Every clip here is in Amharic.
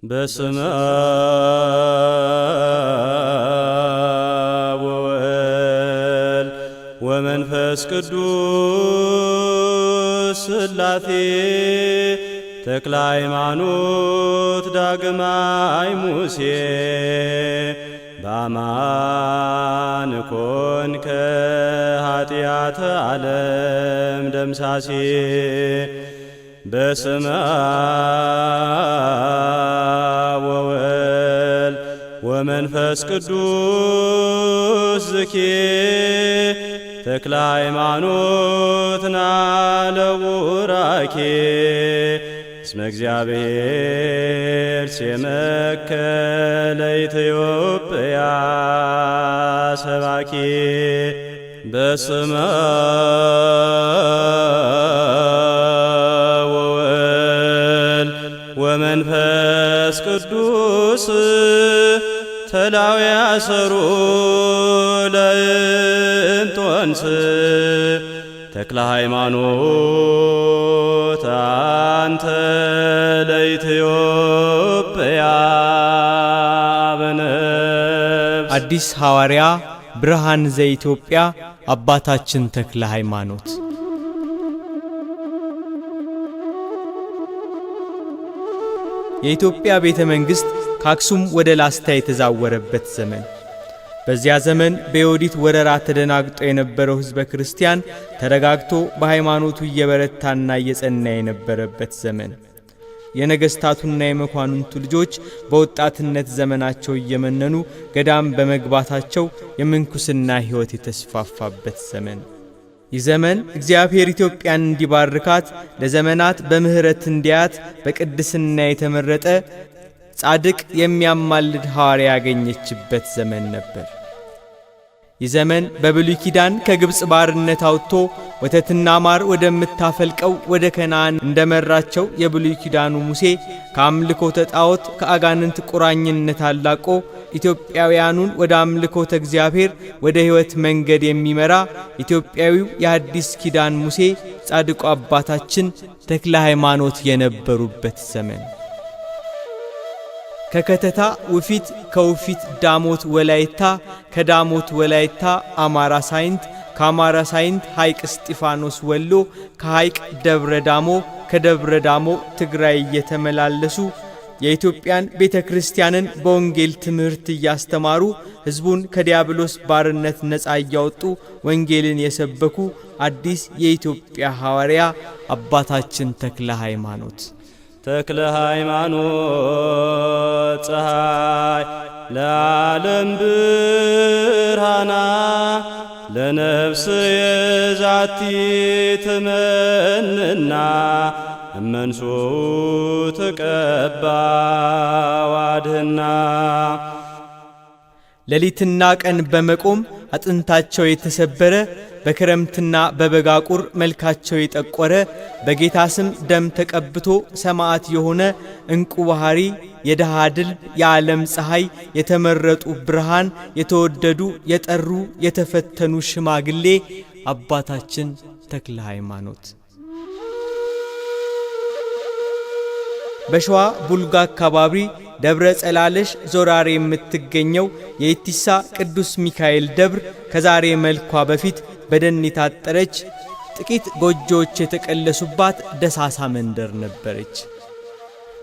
በስመ አብ ወወልድ ወመንፈስ ቅዱስ ሥላሴ ተክለ ሃይማኖት ዳግማይ ሙሴ በአማን ኮንከ ኃጢአተ ዓለም ደምሳሴ። በስመ አብ ወወልድ ወመንፈስ ቅዱስ ዝኪ ተክለ ሃይማኖት ናለውራኪ እስመ እግዚአብሔር ሴመከ ለኢትዮጵያ ሰባኪ። በስመ አብ ወወልድ ወመንፈስ ቅዱስ ተላዊ አሰሩ ለእንጦንስ ተክለ ሃይማኖት አንተ ለኢትዮጵያ በነፍስ። አዲስ ሐዋርያ ብርሃን ዘኢትዮጵያ አባታችን ተክለ ሃይማኖት። የኢትዮጵያ ቤተ መንግሥት ከአክሱም ወደ ላስታ የተዛወረበት ዘመን። በዚያ ዘመን በዮዲት ወረራ ተደናግጦ የነበረው ሕዝበ ክርስቲያን ተረጋግቶ በሃይማኖቱ እየበረታና እየጸና የነበረበት ዘመን። የነገሥታቱና የመኳንንቱ ልጆች በወጣትነት ዘመናቸው እየመነኑ ገዳም በመግባታቸው የምንኩስና ሕይወት የተስፋፋበት ዘመን። ይህ ዘመን እግዚአብሔር ኢትዮጵያን እንዲባርካት፣ ለዘመናት በምሕረት እንዲያት በቅድስና የተመረጠ ጻድቅ የሚያማልድ ሐዋርያ ያገኘችበት ዘመን ነበር። ይህ ዘመን በብሉይ ኪዳን ከግብፅ ባርነት አውጥቶ ወተትና ማር ወደምታፈልቀው ወደ ከነዓን እንደመራቸው የብሉይ ኪዳኑ ሙሴ ከአምልኮተ ጣዖት ከአጋንንት ቁራኝነት አላቆ ኢትዮጵያውያኑን ወደ አምልኮተ እግዚአብሔር ወደ ሕይወት መንገድ የሚመራ ኢትዮጵያዊው የአዲስ ኪዳን ሙሴ ጻድቁ አባታችን ተክለ ሃይማኖት የነበሩበት ዘመን። ከከተታ ውፊት፣ ከውፊት ዳሞት ወላይታ፣ ከዳሞት ወላይታ አማራ ሳይንት፣ ከአማራ ሳይንት ሐይቅ እስጢፋኖስ ወሎ፣ ከሐይቅ ደብረ ዳሞ፣ ከደብረ ዳሞ ትግራይ እየተመላለሱ የኢትዮጵያን ቤተ ክርስቲያንን በወንጌል ትምህርት እያስተማሩ ሕዝቡን ከዲያብሎስ ባርነት ነፃ እያወጡ ወንጌልን የሰበኩ አዲስ የኢትዮጵያ ሐዋርያ አባታችን ተክለ ሃይማኖት። ተክለ ሃይማኖት ፀሐይ ለዓለም ብርሃና ለነፍስ የዛቲ ትመንና እመንሱ ተቀባ ዋድህና። ሌሊትና ቀን በመቆም አጥንታቸው የተሰበረ፣ በክረምትና በበጋ ቁር መልካቸው የጠቆረ፣ በጌታ ስም ደም ተቀብቶ ሰማዕት የሆነ እንቁ ባህሪ የድሃ ድል የዓለም ፀሐይ የተመረጡ ብርሃን የተወደዱ የጠሩ የተፈተኑ ሽማግሌ አባታችን ተክለ ሃይማኖት። በሸዋ ቡልጋ አካባቢ ደብረ ጸላለሽ ዞራሬ የምትገኘው የኢቲሳ ቅዱስ ሚካኤል ደብር ከዛሬ መልኳ በፊት በደን የታጠረች፣ ጥቂት ጎጆዎች የተቀለሱባት ደሳሳ መንደር ነበረች።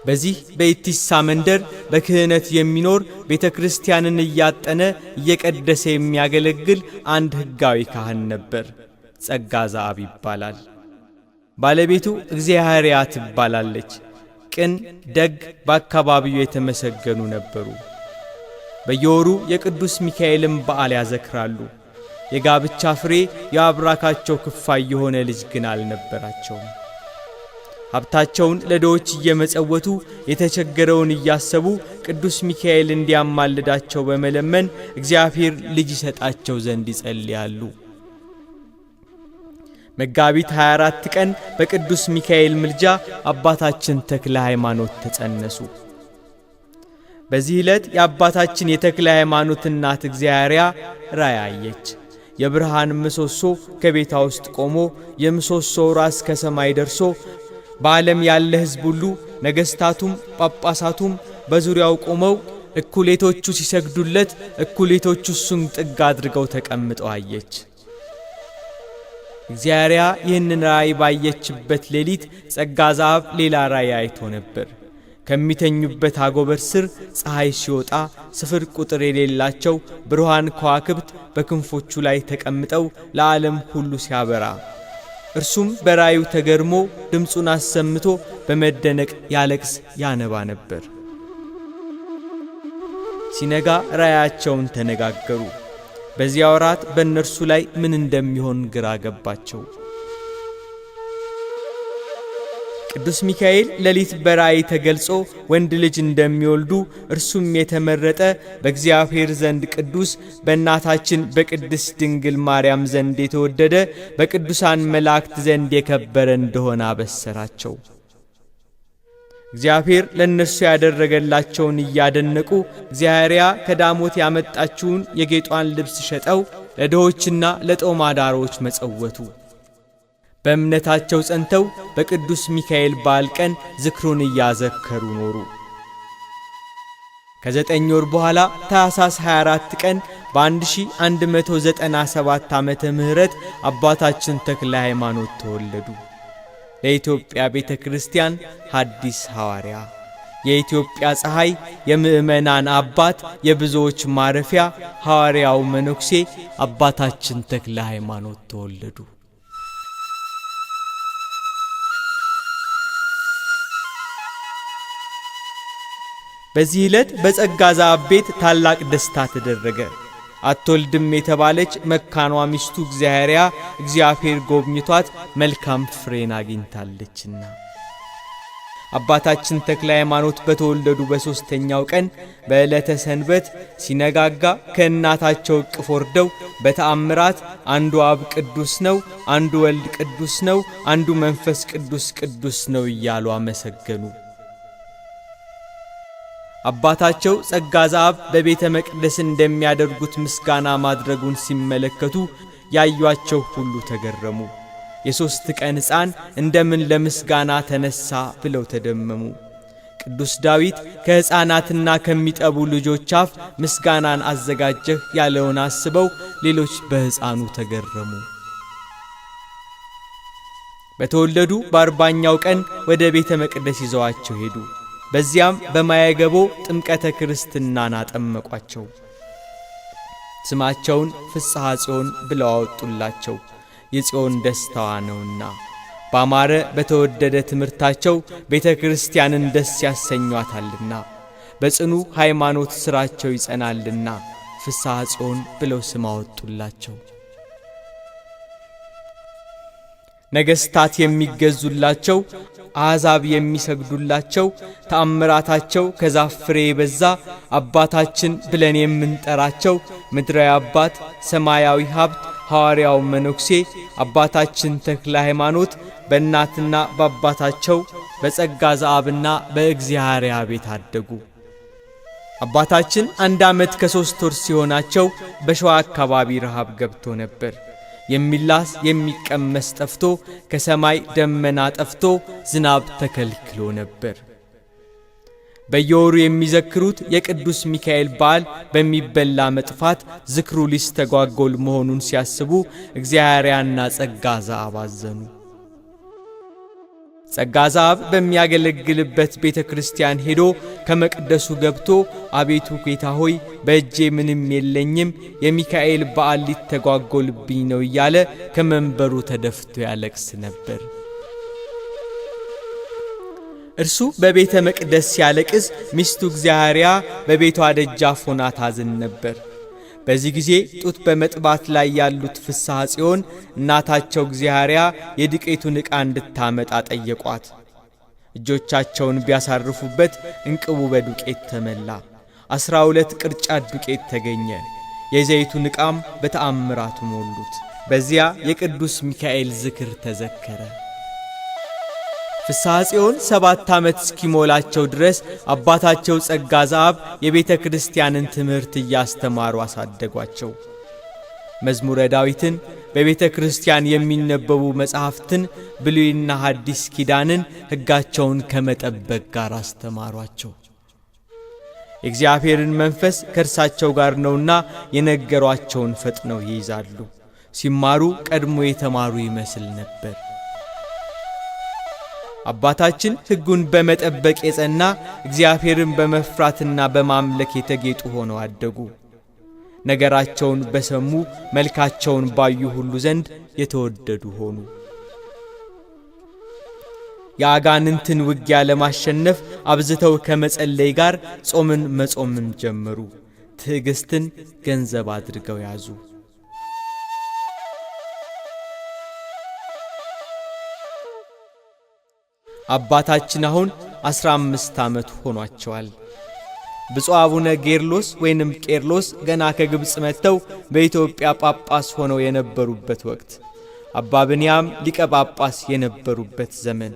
በዚህ በኢቲሳ መንደር በክህነት የሚኖር፣ ቤተ ክርስቲያንን እያጠነ እየቀደሰ የሚያገለግል አንድ ሕጋዊ ካህን ነበር። ጸጋ ዘአብ ይባላል። ባለቤቱ እግዚአብሔርያ ትባላለች። ቅን፣ ደግ፣ በአካባቢው የተመሰገኑ ነበሩ። በየወሩ የቅዱስ ሚካኤልን በዓል ያዘክራሉ። የጋብቻ ፍሬ የአብራካቸው ክፋይ የሆነ ልጅ ግን አልነበራቸውም። ሀብታቸውን ለድሆች እየመጸወቱ፣ የተቸገረውን እያሰቡ፣ ቅዱስ ሚካኤል እንዲያማልዳቸው በመለመን እግዚአብሔር ልጅ ይሰጣቸው ዘንድ ይጸልያሉ። መጋቢት 24 ቀን በቅዱስ ሚካኤል ምልጃ አባታችን ተክለ ሃይማኖት ተጸነሱ። በዚህ ዕለት የአባታችን የተክለ ሃይማኖት እናት እግዚአብሔርያ ራእይ አየች። የብርሃን ምሰሶ ከቤቷ ውስጥ ቆሞ የምሰሶው ራስ ከሰማይ ደርሶ በዓለም ያለ ሕዝብ ሁሉ ነገሥታቱም ጳጳሳቱም በዙሪያው ቆመው እኩሌቶቹ ሲሰግዱለት፣ እኩሌቶቹ እሱን ጥግ አድርገው ተቀምጠው አየች። እግዚአብሔር ይህንን ራእይ ባየችበት ሌሊት ጸጋ ዘአብ ሌላ ራእይ አይቶ ነበር። ከሚተኙበት አጎበር ስር ፀሐይ ሲወጣ ስፍር ቁጥር የሌላቸው ብሩሃን ከዋክብት በክንፎቹ ላይ ተቀምጠው ለዓለም ሁሉ ሲያበራ፣ እርሱም በራእዩ ተገርሞ ድምፁን አሰምቶ በመደነቅ ያለቅስ ያነባ ነበር። ሲነጋ ራእያቸውን ተነጋገሩ። በዚያ ወራት በእነርሱ ላይ ምን እንደሚሆን ግራ ገባቸው። ቅዱስ ሚካኤል ሌሊት በራእይ ተገልጾ ወንድ ልጅ እንደሚወልዱ፣ እርሱም የተመረጠ በእግዚአብሔር ዘንድ ቅዱስ፣ በእናታችን በቅድስት ድንግል ማርያም ዘንድ የተወደደ፣ በቅዱሳን መላእክት ዘንድ የከበረ እንደሆነ አበሰራቸው። እግዚአብሔር ለእነርሱ ያደረገላቸውን እያደነቁ እግዚአብሔር ከዳሞት ያመጣችውን የጌጧን ልብስ ሸጠው ለድሆችና ለጦም አዳሮች መጸወቱ። በእምነታቸው ጸንተው በቅዱስ ሚካኤል በዓል ቀን ዝክሩን እያዘከሩ ኖሩ። ከ9 ወር በኋላ ታኅሳስ 24 ቀን በ1197 ዓመተ ምህረት አባታችን ተክለ ሃይማኖት ተወለዱ። ለኢትዮጵያ ቤተ ክርስቲያን ሐዲስ ሐዋርያ፣ የኢትዮጵያ ፀሐይ፣ የምእመናን አባት፣ የብዙዎች ማረፊያ ሐዋርያው መነኩሴ አባታችን ተክለ ሃይማኖት ተወለዱ። በዚህ ዕለት በጸጋ ዘአብ ቤት ታላቅ ደስታ ተደረገ። አትወልድም የተባለች መካኗ ሚስቱ እግዚአብሔር ጎብኝቷት መልካም ፍሬን አግኝታለችና። አባታችን ተክለ ሃይማኖት በተወለዱ በሦስተኛው ቀን በዕለተ ሰንበት ሲነጋጋ ከእናታቸው እቅፍ ወርደው በተአምራት አንዱ አብ ቅዱስ ነው፣ አንዱ ወልድ ቅዱስ ነው፣ አንዱ መንፈስ ቅዱስ ቅዱስ ነው እያሉ አመሰገኑ። አባታቸው ጸጋ ዘአብ በቤተ መቅደስ እንደሚያደርጉት ምስጋና ማድረጉን ሲመለከቱ ያዩአቸው ሁሉ ተገረሙ። የ3 ቀን ሕፃን እንደምን ለምስጋና ተነሳ ብለው ተደመሙ። ቅዱስ ዳዊት ከሕፃናትና ከሚጠቡ ልጆች አፍ ምስጋናን አዘጋጀህ ያለውን አስበው ሌሎች በሕፃኑ ተገረሙ። በተወለዱ በ40ኛው ቀን ወደ ቤተ መቅደስ ይዘዋቸው ሄዱ። በዚያም በማየገቦ ጥምቀተ ክርስትናን አጠመቋቸው። ስማቸውን ፍስሐ ጽዮን ብለው አወጡላቸው፣ የጽዮን ደስታዋ ነውና። ባማረ በተወደደ ትምህርታቸው ቤተ ክርስቲያንን ደስ ያሰኟታልና፣ በጽኑ ሃይማኖት ሥራቸው ይጸናልና ፍስሐ ጽዮን ብለው ስም አወጡላቸው። ነገሥታት የሚገዙላቸው፣ አሕዛብ የሚሰግዱላቸው፣ ተአምራታቸው ከዛፍ ፍሬ የበዛ አባታችን ብለን የምንጠራቸው ምድራዊ አባት ሰማያዊ ሀብት ሐዋርያው መነኩሴ አባታችን ተክለ ሃይማኖት በእናትና በአባታቸው በጸጋ ዘአብና በእግዚአብሔር ቤት አደጉ። አባታችን 1 ዓመት ከ3 ወር ሲሆናቸው በሸዋ አካባቢ ረሃብ ገብቶ ነበር። የሚላስ የሚቀመስ ጠፍቶ ከሰማይ ደመና ጠፍቶ ዝናብ ተከልክሎ ነበር። በየወሩ የሚዘክሩት የቅዱስ ሚካኤል በዓል በሚበላ መጥፋት ዝክሩ ሊስተጓጎል መሆኑን ሲያስቡ እግዚአብሔርና ጸጋ ዘአብ አዘኑ። ጸጋ ዘአብ በሚያገለግልበት ቤተ ክርስቲያን ሄዶ ከመቅደሱ ገብቶ አቤቱ ጌታ ሆይ በእጄ ምንም የለኝም፣ የሚካኤል በዓል ሊተጓጎልብኝ ነው እያለ ከመንበሩ ተደፍቶ ያለቅስ ነበር። እርሱ በቤተ መቅደስ ሲያለቅስ ሚስቱ እግዚአብሔር በቤቷ ደጃፍ ሆና ታዝን ነበር። በዚህ ጊዜ ጡት በመጥባት ላይ ያሉት ፍስሐ ጽዮን እናታቸው እግዚአብሔር የዱቄቱን ዕቃ እንድታመጣ ጠየቋት። እጆቻቸውን ቢያሳርፉበት እንቅቡ በዱቄት ተመላ። 12 ቅርጫት ዱቄት ተገኘ። የዘይቱን ዕቃም በተአምራቱ ሞሉት። በዚያ የቅዱስ ሚካኤል ዝክር ተዘከረ። ፍስሐ ጽዮን 7 ዓመት እስኪሞላቸው ድረስ አባታቸው ጸጋ ዘአብ የቤተ ክርስቲያንን ትምህርት እያስተማሩ አሳደጓቸው። መዝሙረ ዳዊትን፣ በቤተ ክርስቲያን የሚነበቡ መጻሕፍትን፣ ብሉይና ሐዲስ ኪዳንን ሕጋቸውን ከመጠበቅ ጋር አስተማሯቸው። የእግዚአብሔርን መንፈስ ከእርሳቸው ጋር ነውና የነገሯቸውን ፈጥነው ይይዛሉ። ሲማሩ ቀድሞ የተማሩ ይመስል ነበር። አባታችን ሕጉን በመጠበቅ የጸና እግዚአብሔርን በመፍራትና በማምለክ የተጌጡ ሆነው አደጉ። ነገራቸውን በሰሙ መልካቸውን ባዩ ሁሉ ዘንድ የተወደዱ ሆኑ። የአጋንንትን ውጊያ ለማሸነፍ አብዝተው ከመጸለይ ጋር ጾምን መጾምን ጀመሩ። ትዕግስትን ገንዘብ አድርገው ያዙ። አባታችን አሁን 15 ዓመት ሆኗቸዋል። ብፁዕ አቡነ ጌርሎስ ወይንም ቄርሎስ ገና ከግብፅ መጥተው በኢትዮጵያ ጳጳስ ሆነው የነበሩበት ወቅት፣ አባ ብንያም ሊቀ ጳጳስ የነበሩበት ዘመን፣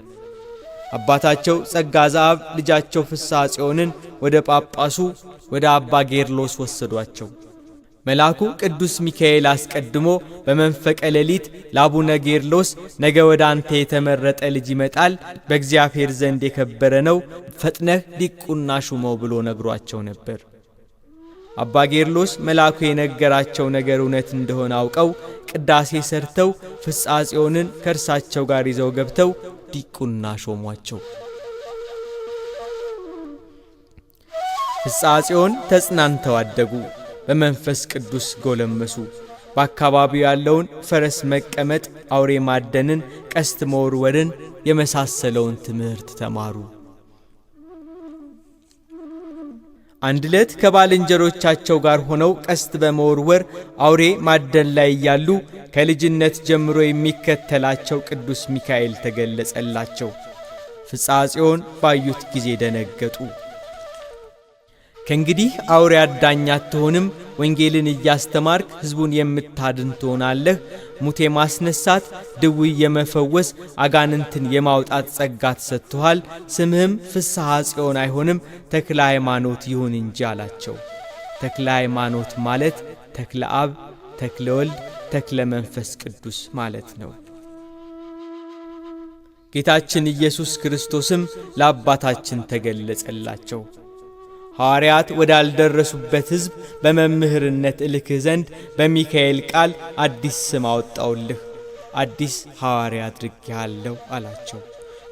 አባታቸው ጸጋ ዘአብ ልጃቸው ፍስሐ ጽዮንን ወደ ጳጳሱ ወደ አባ ጌርሎስ ወሰዷቸው። መልአኩ ቅዱስ ሚካኤል አስቀድሞ በመንፈቀ ሌሊት ለአቡነ ጌርሎስ ነገ ወደ አንተ የተመረጠ ልጅ ይመጣል፣ በእግዚአብሔር ዘንድ የከበረ ነው፣ ፈጥነህ ዲቁና ሹመው ብሎ ነግሯቸው ነበር። አባ ጌርሎስ መልአኩ የነገራቸው ነገር እውነት እንደሆነ አውቀው ቅዳሴ ሰርተው ፍስሐ ጽዮንን ከእርሳቸው ጋር ይዘው ገብተው ዲቁና ሾሟቸው። ፍስሐ ጽዮን ተጽናንተው አደጉ። በመንፈስ ቅዱስ ጎለመሱ። በአካባቢው ያለውን ፈረስ መቀመጥ፣ አውሬ ማደንን፣ ቀስት መወርወርን የመሳሰለውን ትምህርት ተማሩ። አንድ ዕለት ከባልንጀሮቻቸው ጋር ሆነው ቀስት በመወርወር አውሬ ማደን ላይ እያሉ ከልጅነት ጀምሮ የሚከተላቸው ቅዱስ ሚካኤል ተገለጸላቸው። ፍስሐ ጽዮን ባዩት ጊዜ ደነገጡ። ከእንግዲህ አውሬ አዳኝ አትሆንም፣ ወንጌልን እያስተማርክ ሕዝቡን የምታድን ትሆናለህ። ሙት የማስነሳት፣ ድውይ የመፈወስ፣ አጋንንትን የማውጣት ጸጋ ተሰጥቶሃል። ስምህም ፍስሐ ጽዮን አይሆንም፣ ተክለ ሃይማኖት ይሁን እንጂ አላቸው። ተክለ ሃይማኖት ማለት ተክለ አብ፣ ተክለ ወልድ፣ ተክለ መንፈስ ቅዱስ ማለት ነው። ጌታችን ኢየሱስ ክርስቶስም ለአባታችን ተገለጸላቸው። ሐዋርያት ወዳልደረሱበት ሕዝብ በመምህርነት እልክህ ዘንድ በሚካኤል ቃል አዲስ ስም አወጣውልህ፣ አዲስ ሐዋርያ አድርጌሃለሁ አላቸው።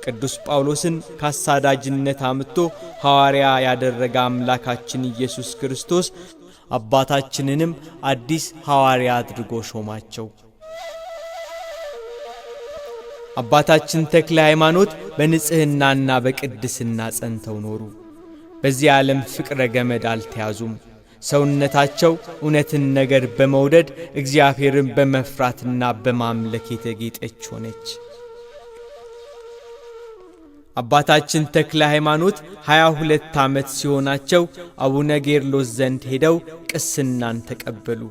ቅዱስ ጳውሎስን ካሳዳጅነት አምጥቶ ሐዋርያ ያደረገ አምላካችን ኢየሱስ ክርስቶስ አባታችንንም አዲስ ሐዋርያ አድርጎ ሾማቸው። አባታችን ተክለ ሃይማኖት በንጽሕናና በቅድስና ጸንተው ኖሩ። በዚህ ዓለም ፍቅረ ገመድ አልተያዙም። ሰውነታቸው እውነትን ነገር በመውደድ እግዚአብሔርን በመፍራትና በማምለክ የተጌጠች ሆነች። አባታችን ተክለ ሃይማኖት 22 ዓመት ሲሆናቸው አቡነ ጌርሎስ ዘንድ ሄደው ቅስናን ተቀበሉ።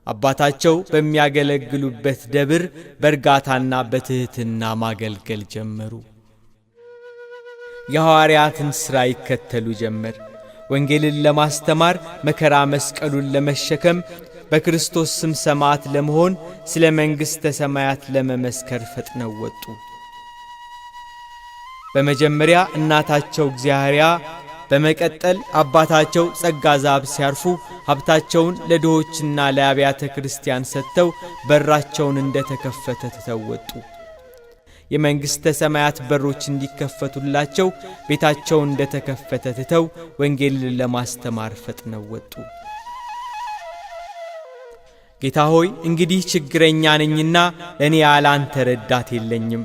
አባታቸው በሚያገለግሉበት ደብር በእርጋታና በትሕትና ማገልገል ጀመሩ። የሐዋርያትን ሥራ ይከተሉ ጀመር። ወንጌልን ለማስተማር፣ መከራ መስቀሉን ለመሸከም፣ በክርስቶስ ስም ሰማዕት ለመሆን፣ ስለ መንግሥተ ሰማያት ለመመስከር ፈጥነው ወጡ። በመጀመሪያ እናታቸው እግዚአብሔር፣ በመቀጠል አባታቸው ጸጋ ዘአብ ሲያርፉ ሀብታቸውን ለድሆችና ለአብያተ ክርስቲያን ሰጥተው በራቸውን እንደተከፈተ ትተው ወጡ። የመንግሥተ ሰማያት በሮች እንዲከፈቱላቸው ቤታቸውን እንደተከፈተ ትተው ወንጌልን ለማስተማር ፈጥነው ወጡ። ጌታ ሆይ፣ እንግዲህ ችግረኛ ነኝና ለእኔ ያለ አንተ ረዳት የለኝም።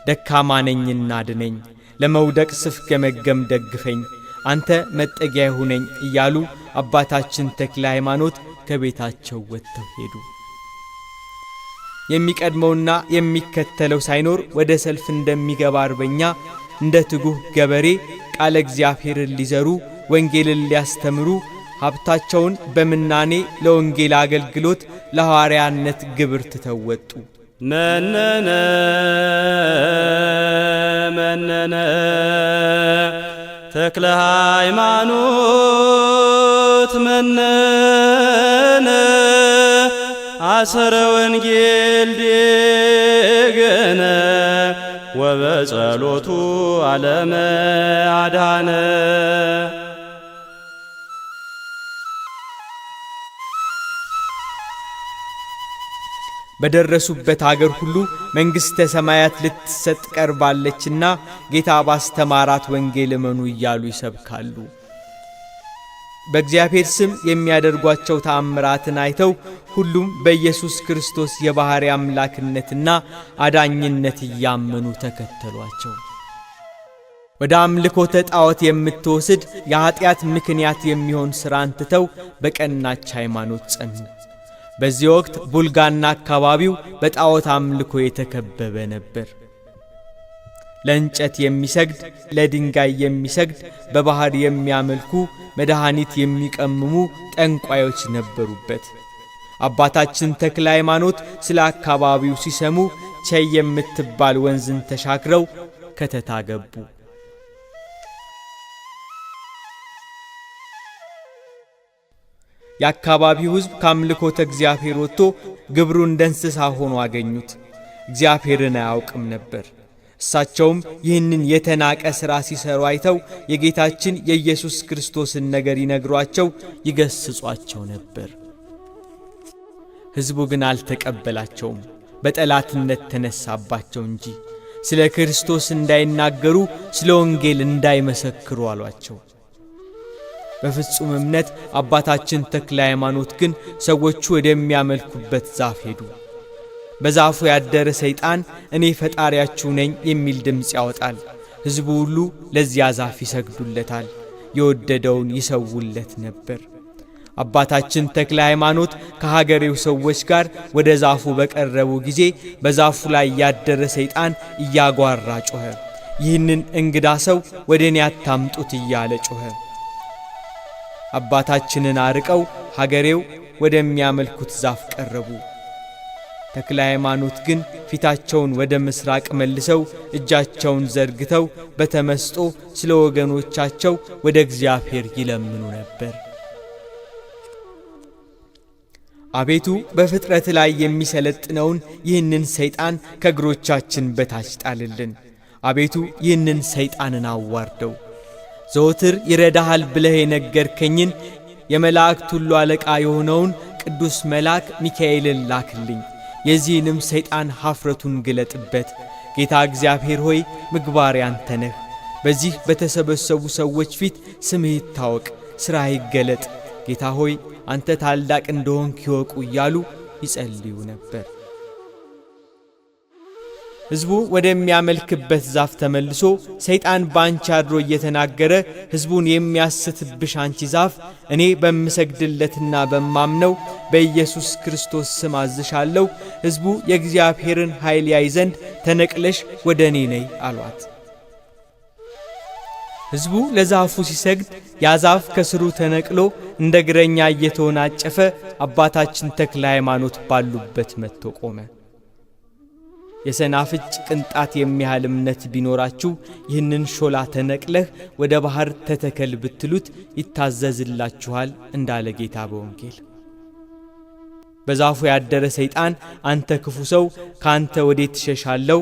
ደካማ ነኝና አድነኝ፣ ለመውደቅ ስፍገመገም ደግፈኝ፣ አንተ መጠጊያ ሁነኝ እያሉ አባታችን ተክለ ሃይማኖት ከቤታቸው ወጥተው ሄዱ። የሚቀድመውና የሚከተለው ሳይኖር ወደ ሰልፍ እንደሚገባ አርበኛ፣ እንደ ትጉህ ገበሬ ቃለ እግዚአብሔርን ሊዘሩ፣ ወንጌልን ሊያስተምሩ፣ ሀብታቸውን በምናኔ ለወንጌል አገልግሎት ለሐዋርያነት ግብር ትተው ወጡ። መነነ መነነ ተክለ ሃይማኖት መነነ አሰረ ወንጌል ዲግነ ወበጸሎቱ ዓለመ አድኃነ። በደረሱበት አገር ሁሉ መንግሥተ ሰማያት ልትሰጥ ቀርባለችና ጌታ ባስተማራት ወንጌል እመኑ እያሉ ይሰብካሉ። በእግዚአብሔር ስም የሚያደርጓቸው ተአምራትን አይተው ሁሉም በኢየሱስ ክርስቶስ የባሕርይ አምላክነትና አዳኝነት እያመኑ ተከተሏቸው። ወደ አምልኮተ ጣዖት የምትወስድ የኀጢአት ምክንያት የሚሆን ሥራን ትተው በቀናች ሃይማኖት ጸኑ። በዚህ ወቅት ቡልጋና አካባቢው በጣዖት አምልኮ የተከበበ ነበር። ለእንጨት የሚሰግድ፣ ለድንጋይ የሚሰግድ፣ በባሕር የሚያመልኩ፣ መድኃኒት የሚቀምሙ ጠንቋዮች ነበሩበት። አባታችን ተክለ ሃይማኖት ስለ አካባቢው ሲሰሙ ቸይ የምትባል ወንዝን ተሻግረው ከተታ ገቡ። የአካባቢው ሕዝብ ከአምልኮተ እግዚአብሔር ወጥቶ ግብሩ እንደ እንስሳ ሆኖ አገኙት። እግዚአብሔርን አያውቅም ነበር። እሳቸውም ይህንን የተናቀ ሥራ ሲሰሩ አይተው የጌታችን የኢየሱስ ክርስቶስን ነገር ይነግሯቸው፣ ይገስጿቸው ነበር። ሕዝቡ ግን አልተቀበላቸውም፣ በጠላትነት ተነሳባቸው እንጂ ስለ ክርስቶስ እንዳይናገሩ ስለ ወንጌል እንዳይመሰክሩ አሏቸው። በፍጹም እምነት አባታችን ተክለ ሃይማኖት ግን ሰዎቹ ወደሚያመልኩበት ዛፍ ሄዱ። በዛፉ ያደረ ሰይጣን እኔ ፈጣሪያችሁ ነኝ የሚል ድምፅ ያወጣል። ሕዝቡ ሁሉ ለዚያ ዛፍ ይሰግዱለታል፣ የወደደውን ይሰውለት ነበር። አባታችን ተክለ ሃይማኖት ከሀገሬው ሰዎች ጋር ወደ ዛፉ በቀረቡ ጊዜ በዛፉ ላይ ያደረ ሰይጣን እያጓራ ጮኸ። ይህንን እንግዳ ሰው ወደ እኔ አታምጡት እያለ ጮኸ። አባታችንን አርቀው ሀገሬው ወደሚያመልኩት ዛፍ ቀረቡ። ተክለ ሃይማኖት ግን ፊታቸውን ወደ ምስራቅ መልሰው እጃቸውን ዘርግተው በተመስጦ ስለ ወገኖቻቸው ወደ እግዚአብሔር ይለምኑ ነበር። አቤቱ በፍጥረት ላይ የሚሰለጥነውን ይህንን ሰይጣን ከእግሮቻችን በታች ጣልልን። አቤቱ ይህንን ሰይጣንን አዋርደው። ዘወትር ይረዳሃል ብለህ የነገርከኝን የመላእክት ሁሉ አለቃ የሆነውን ቅዱስ መልአክ ሚካኤልን ላክልኝ። የዚህንም ሰይጣን ኀፍረቱን ግለጥበት። ጌታ እግዚአብሔር ሆይ ምግባር ያንተ ነህ። በዚህ በተሰበሰቡ ሰዎች ፊት ስምህ ይታወቅ፣ ሥራህ ይገለጥ። ጌታ ሆይ አንተ ታላቅ እንደሆንክ ይወቁ እያሉ ይጸልዩ ነበር። ሕዝቡ ወደሚያመልክበት ዛፍ ተመልሶ ሰይጣን በአንቺ አድሮ እየተናገረ ሕዝቡን የሚያስትብሽ አንቺ ዛፍ እኔ በምሰግድለትና በማምነው በኢየሱስ ክርስቶስ ስም አዝሻለሁ፣ ሕዝቡ የእግዚአብሔርን ኃይል ያይ ዘንድ ተነቅለሽ ወደ እኔ ነይ አሏት። ሕዝቡ ለዛፉ ሲሰግድ ያ ዛፍ ከስሩ ተነቅሎ እንደ እግረኛ እየተወናጨፈ አባታችን ተክለ ሃይማኖት ባሉበት መጥቶ ቆመ። የሰናፍጭ ቅንጣት የሚያህል እምነት ቢኖራችሁ ይህንን ሾላ ተነቅለህ ወደ ባሕር ተተከል ብትሉት ይታዘዝላችኋል እንዳለ ጌታ በወንጌል። በዛፉ ያደረ ሰይጣን አንተ ክፉ ሰው ካንተ ወዴት ትሸሻለሁ?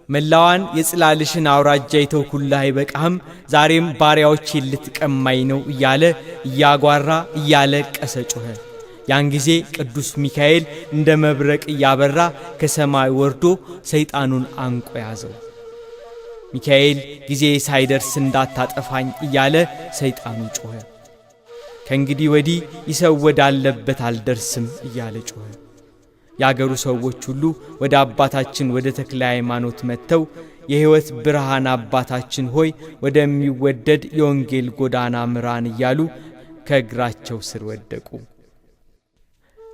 መላዋን የጽላልሽን አውራጃ የተውኩልህ አይበቃህም? ዛሬም ባሪያዎቼን ልትቀማኝ ነው እያለ እያጓራ እያለቀሰ ጮኸ። ያን ጊዜ ቅዱስ ሚካኤል እንደ መብረቅ እያበራ ከሰማይ ወርዶ ሰይጣኑን አንቆ ያዘው። ሚካኤል ጊዜ ሳይደርስ እንዳታጠፋኝ እያለ ሰይጣኑ ጮኸ። ከእንግዲህ ወዲህ ይሰው ወዳለበት አልደርስም እያለ ጮኸ። የአገሩ ሰዎች ሁሉ ወደ አባታችን ወደ ተክለ ሃይማኖት መጥተው የሕይወት ብርሃን አባታችን ሆይ ወደሚወደድ የወንጌል ጎዳና ምራን እያሉ ከእግራቸው ስር ወደቁ።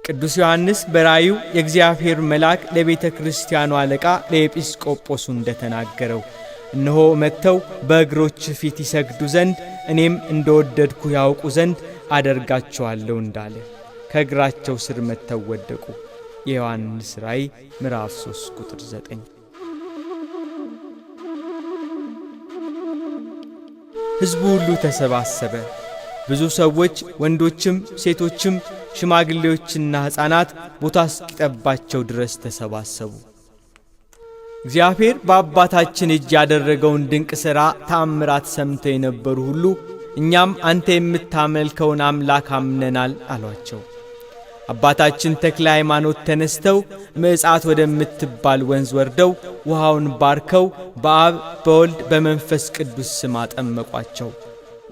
ቅዱስ ዮሐንስ በራእዩ የእግዚአብሔር መልአክ ለቤተ ክርስቲያኑ አለቃ ለኤጲስቆጶሱ እንደተናገረው እነሆ መጥተው በእግሮች ፊት ይሰግዱ ዘንድ እኔም እንደወደድኩ ያውቁ ዘንድ አደርጋቸዋለሁ እንዳለ ከእግራቸው ስር መጥተው ወደቁ። የዮሐንስ ራእይ ምዕራፍ 3 ቁጥር 9። ሕዝቡ ሁሉ ተሰባሰበ። ብዙ ሰዎች ወንዶችም ሴቶችም ሽማግሌዎችና ሕፃናት ቦታ እስኪጠባቸው ድረስ ተሰባሰቡ። እግዚአብሔር በአባታችን እጅ ያደረገውን ድንቅ ሥራ ተአምራት ሰምተው የነበሩ ሁሉ እኛም አንተ የምታመልከውን አምላክ አምነናል አሏቸው። አባታችን ተክለ ሃይማኖት ተነስተው ምዕጻት ወደምትባል ወንዝ ወርደው ውሃውን ባርከው በአብ በወልድ በመንፈስ ቅዱስ ስም አጠመቋቸው።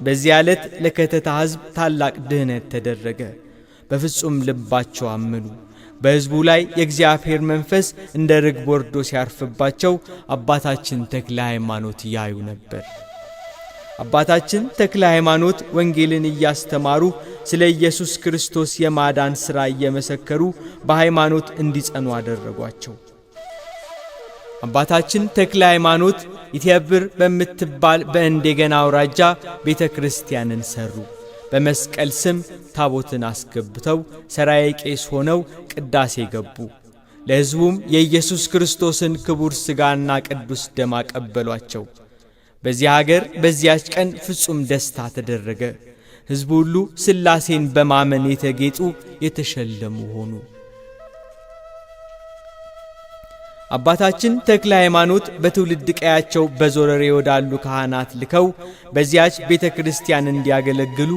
በዚያ ዕለት ለከተታ ሕዝብ ታላቅ ድህነት ተደረገ። በፍጹም ልባቸው አመኑ። በሕዝቡ ላይ የእግዚአብሔር መንፈስ እንደ ርግብ ወርዶ ሲያርፍባቸው አባታችን ተክለ ሃይማኖት ያዩ ነበር። አባታችን ተክለ ሃይማኖት ወንጌልን እያስተማሩ ስለ ኢየሱስ ክርስቶስ የማዳን ሥራ እየመሰከሩ በሃይማኖት እንዲጸኑ አደረጓቸው። አባታችን ተክለ ሃይማኖት ኢትዮጵር በምትባል በእንደገና አውራጃ ቤተ ክርስቲያንን ሠሩ። በመስቀል ስም ታቦትን አስገብተው ሠራዬ ቄስ ሆነው ቅዳሴ ገቡ። ለሕዝቡም የኢየሱስ ክርስቶስን ክቡር ሥጋና ቅዱስ ደም አቀበሏቸው። በዚያ አገር በዚያች ቀን ፍጹም ደስታ ተደረገ። ሕዝቡ ሁሉ ሥላሴን በማመን የተጌጡ የተሸለሙ ሆኑ። አባታችን ተክለ ሃይማኖት በትውልድ ቀያቸው በዞረሬ ወዳሉ ካህናት ልከው በዚያች ቤተ ክርስቲያን እንዲያገለግሉ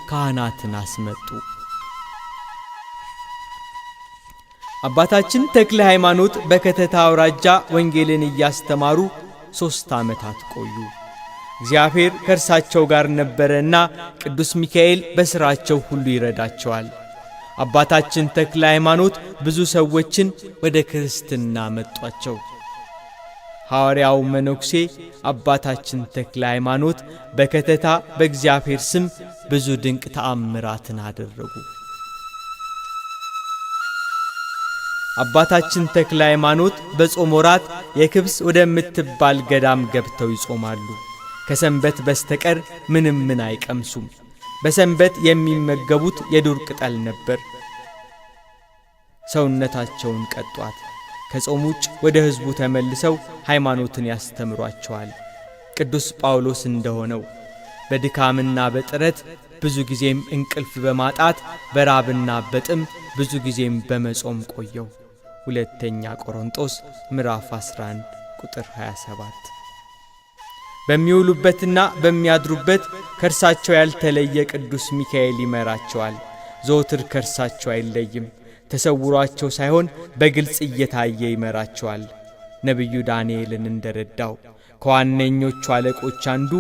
ካህናትን አስመጡ። አባታችን ተክለ ሃይማኖት በከተታ አውራጃ ወንጌልን እያስተማሩ 3 ዓመታት ቆዩ። እግዚአብሔር ከእርሳቸው ጋር ነበረና ቅዱስ ሚካኤል በሥራቸው ሁሉ ይረዳቸዋል። አባታችን ተክለ ሃይማኖት ብዙ ሰዎችን ወደ ክርስትና መጧቸው። ሐዋርያው መነኩሴ አባታችን ተክለ ሃይማኖት በከተታ በእግዚአብሔር ስም ብዙ ድንቅ ተአምራትን አደረጉ። አባታችን ተክለ ሃይማኖት በጾም ወራት የክብስ ወደምትባል ገዳም ገብተው ይጾማሉ። ከሰንበት በስተቀር ምንም ምን አይቀምሱም። በሰንበት የሚመገቡት የዱር ቅጠል ነበር። ሰውነታቸውን ቀጧት። ከጾም ውጭ ወደ ሕዝቡ ተመልሰው ሃይማኖትን ያስተምሯቸዋል። ቅዱስ ጳውሎስ እንደሆነው በድካምና በጥረት ብዙ ጊዜም እንቅልፍ በማጣት በራብና በጥም ብዙ ጊዜም በመጾም ቆየው። ሁለተኛ ቆሮንቶስ ምዕራፍ 11 ቁጥር 27። በሚውሉበትና በሚያድሩበት ከእርሳቸው ያልተለየ ቅዱስ ሚካኤል ይመራቸዋል። ዘወትር ከእርሳቸው አይለይም። ተሰውሯቸው ሳይሆን በግልጽ እየታየ ይመራቸዋል። ነቢዩ ዳንኤልን እንደረዳው ከዋነኞቹ አለቆች አንዱ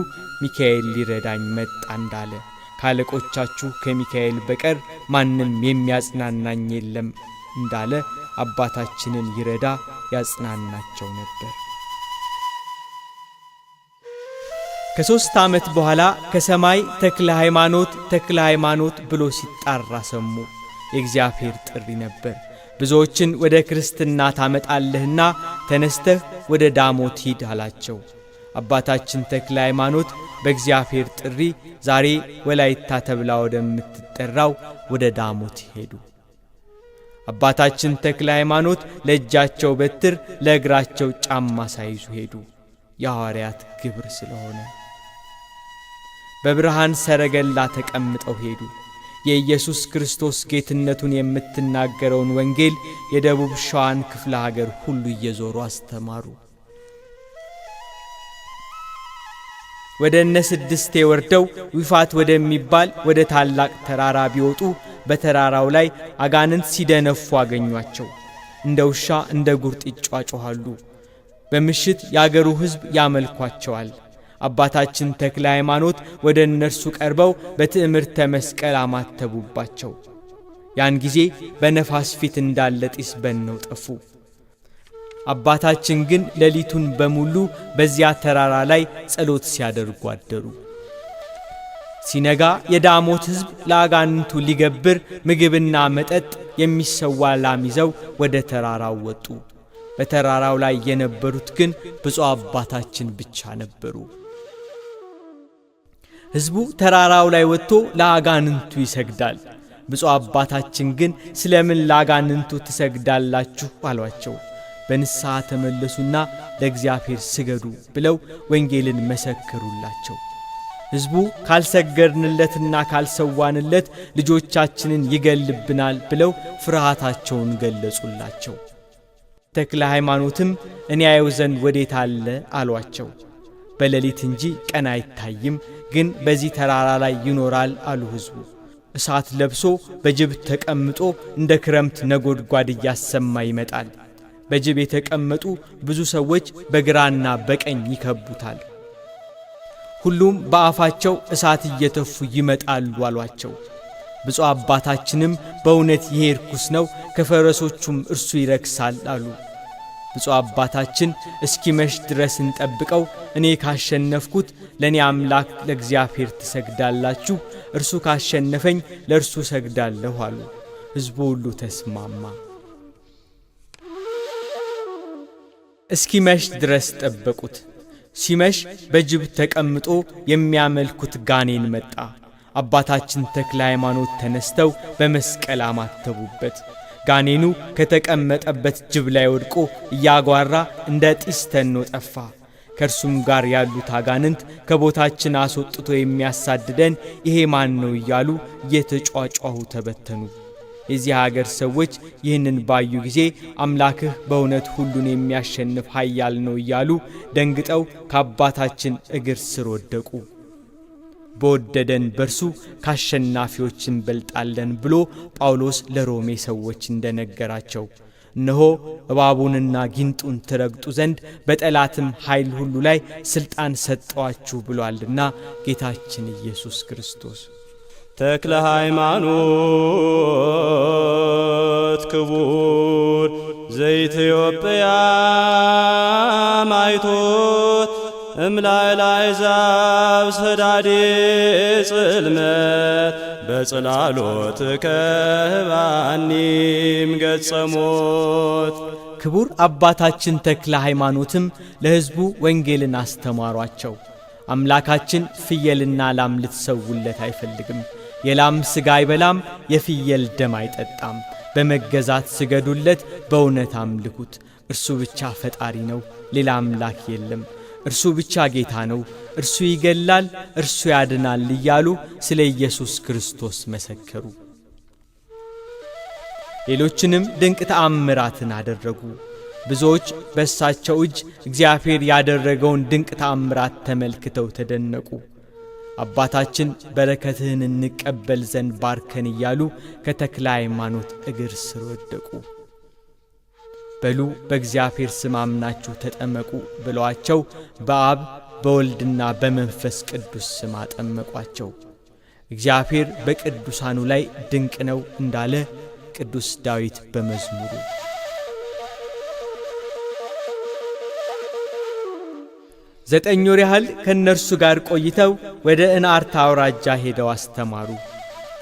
ሚካኤል ሊረዳኝ መጣ እንዳለ ካለቆቻችሁ ከሚካኤል በቀር ማንም የሚያጽናናኝ የለም እንዳለ አባታችንን ይረዳ ያጽናናቸው ነበር። ከ3 ዓመት በኋላ ከሰማይ ተክለ ሃይማኖት ተክለ ሃይማኖት ብሎ ሲጣራ ሰሙ። የእግዚአብሔር ጥሪ ነበር። ብዙዎችን ወደ ክርስትና ታመጣለህና ተነስተህ ወደ ዳሞት ሂድ አላቸው። አባታችን ተክለ ሃይማኖት በእግዚአብሔር ጥሪ ዛሬ ወላይታ ተብላ ወደምትጠራው ወደ ዳሞት ሄዱ። አባታችን ተክለ ሃይማኖት ለእጃቸው በትር ለእግራቸው ጫማ ሳይዙ ሄዱ። የሐዋርያት ግብር ስለሆነ በብርሃን ሰረገላ ተቀምጠው ሄዱ። የኢየሱስ ክርስቶስ ጌትነቱን የምትናገረውን ወንጌል የደቡብ ሸዋን ክፍለ ሀገር ሁሉ እየዞሩ አስተማሩ። ወደ እነ ስድስቴ ወርደው ዊፋት ወደሚባል ወደ ታላቅ ተራራ ቢወጡ በተራራው ላይ አጋንንት ሲደነፉ አገኟቸው። እንደ ውሻ እንደ ጉርጥ ይጯጯሃሉ። በምሽት የአገሩ ሕዝብ ያመልኳቸዋል። አባታችን ተክለ ሃይማኖት ወደ እነርሱ ቀርበው በትዕምርተ መስቀል አማተቡባቸው። ያን ጊዜ በነፋስ ፊት እንዳለ ጢስ በነው ጠፉ። አባታችን ግን ሌሊቱን በሙሉ በዚያ ተራራ ላይ ጸሎት ሲያደርጉ አደሩ። ሲነጋ የዳሞት ሕዝብ ለአጋንንቱ ሊገብር ምግብና መጠጥ የሚሰዋ ላም ይዘው ወደ ተራራው ወጡ። በተራራው ላይ የነበሩት ግን ብፁዕ አባታችን ብቻ ነበሩ። ሕዝቡ ተራራው ላይ ወጥቶ ለአጋንንቱ ይሰግዳል። ብፁዕ አባታችን ግን ስለምን ለአጋንንቱ ትሰግዳላችሁ አሏቸው። በንስሐ ተመለሱና ለእግዚአብሔር ስገዱ ብለው ወንጌልን መሰከሩላቸው። ሕዝቡ ካልሰገድንለትና ካልሰዋንለት ልጆቻችንን ይገልብናል ብለው ፍርሃታቸውን ገለጹላቸው። ተክለ ሃይማኖትም እኔ አየው ዘንድ ወዴት አለ አሏቸው። በሌሊት እንጂ ቀን አይታይም፣ ግን በዚህ ተራራ ላይ ይኖራል አሉ ሕዝቡ። እሳት ለብሶ በጅብ ተቀምጦ እንደ ክረምት ነጎድጓድ እያሰማ ይመጣል። በጅብ የተቀመጡ ብዙ ሰዎች በግራና በቀኝ ይከቡታል። ሁሉም በአፋቸው እሳት እየተፉ ይመጣሉ አሏቸው። ብፁዕ አባታችንም በእውነት ይሄ ርኩስ ነው፣ ከፈረሶቹም እርሱ ይረክሳል አሉ። ብፁዕ አባታችን እስኪመሽ ድረስ እንጠብቀው፣ እኔ ካሸነፍኩት ለእኔ አምላክ ለእግዚአብሔር ትሰግዳላችሁ፣ እርሱ ካሸነፈኝ ለእርሱ ሰግዳለሁ አሉ። ሕዝቡ ሁሉ ተስማማ። እስኪመሽ ድረስ ጠበቁት። ሲመሽ በጅብ ተቀምጦ የሚያመልኩት ጋኔን መጣ። አባታችን ተክለ ሃይማኖት ተነስተው በመስቀል አማተቡበት። ጋኔኑ ከተቀመጠበት ጅብ ላይ ወድቆ እያጓራ እንደ ጢስ ተኖ ጠፋ። ከእርሱም ጋር ያሉት አጋንንት ከቦታችን አስወጥቶ የሚያሳድደን ይሄ ማን ነው እያሉ እየተጯጯሁ ተበተኑ። የዚህ አገር ሰዎች ይህንን ባዩ ጊዜ አምላክህ በእውነት ሁሉን የሚያሸንፍ ኃያል ነው እያሉ ደንግጠው ከአባታችን እግር ስር ወደቁ። በወደደን በርሱ ካሸናፊዎች እንበልጣለን ብሎ ጳውሎስ ለሮሜ ሰዎች እንደነገራቸው፣ እነሆ እባቡንና ጊንጡን ትረግጡ ዘንድ በጠላትም ኃይል ሁሉ ላይ ሥልጣን ሰጠዋችሁ ብሏልና ጌታችን ኢየሱስ ክርስቶስ። ተክለ ሃይማኖት ክቡር ዘኢትዮጵያ ማይቶት እምላዕለ አሕዛብ ሰዳዴ ጽልመት በጽላሎት ከህባኒም ገጸ ሞት። ክቡር አባታችን ተክለ ሃይማኖትም ለሕዝቡ ወንጌልን አስተማሯቸው። አምላካችን ፍየልና ላም ልትሰውለት አይፈልግም። የላም ሥጋ አይበላም፣ የፍየል ደም አይጠጣም። በመገዛት ስገዱለት፣ በእውነት አምልኩት። እርሱ ብቻ ፈጣሪ ነው፣ ሌላ አምላክ የለም። እርሱ ብቻ ጌታ ነው፣ እርሱ ይገላል፣ እርሱ ያድናል እያሉ ስለ ኢየሱስ ክርስቶስ መሰከሩ። ሌሎችንም ድንቅ ተአምራትን አደረጉ። ብዙዎች በእሳቸው እጅ እግዚአብሔር ያደረገውን ድንቅ ተአምራት ተመልክተው ተደነቁ። አባታችን በረከትህን እንቀበል ዘንድ ባርከን እያሉ ከተክለ ሃይማኖት እግር ስር ወደቁ። በሉ በእግዚአብሔር ስም አምናችሁ ተጠመቁ ብለዋቸው በአብ በወልድና በመንፈስ ቅዱስ ስም አጠመቋቸው። እግዚአብሔር በቅዱሳኑ ላይ ድንቅ ነው እንዳለ ቅዱስ ዳዊት በመዝሙሩ። 9 ወር ያህል ከእነርሱ ጋር ቆይተው ወደ እንአርታ አውራጃ ሄደው አስተማሩ።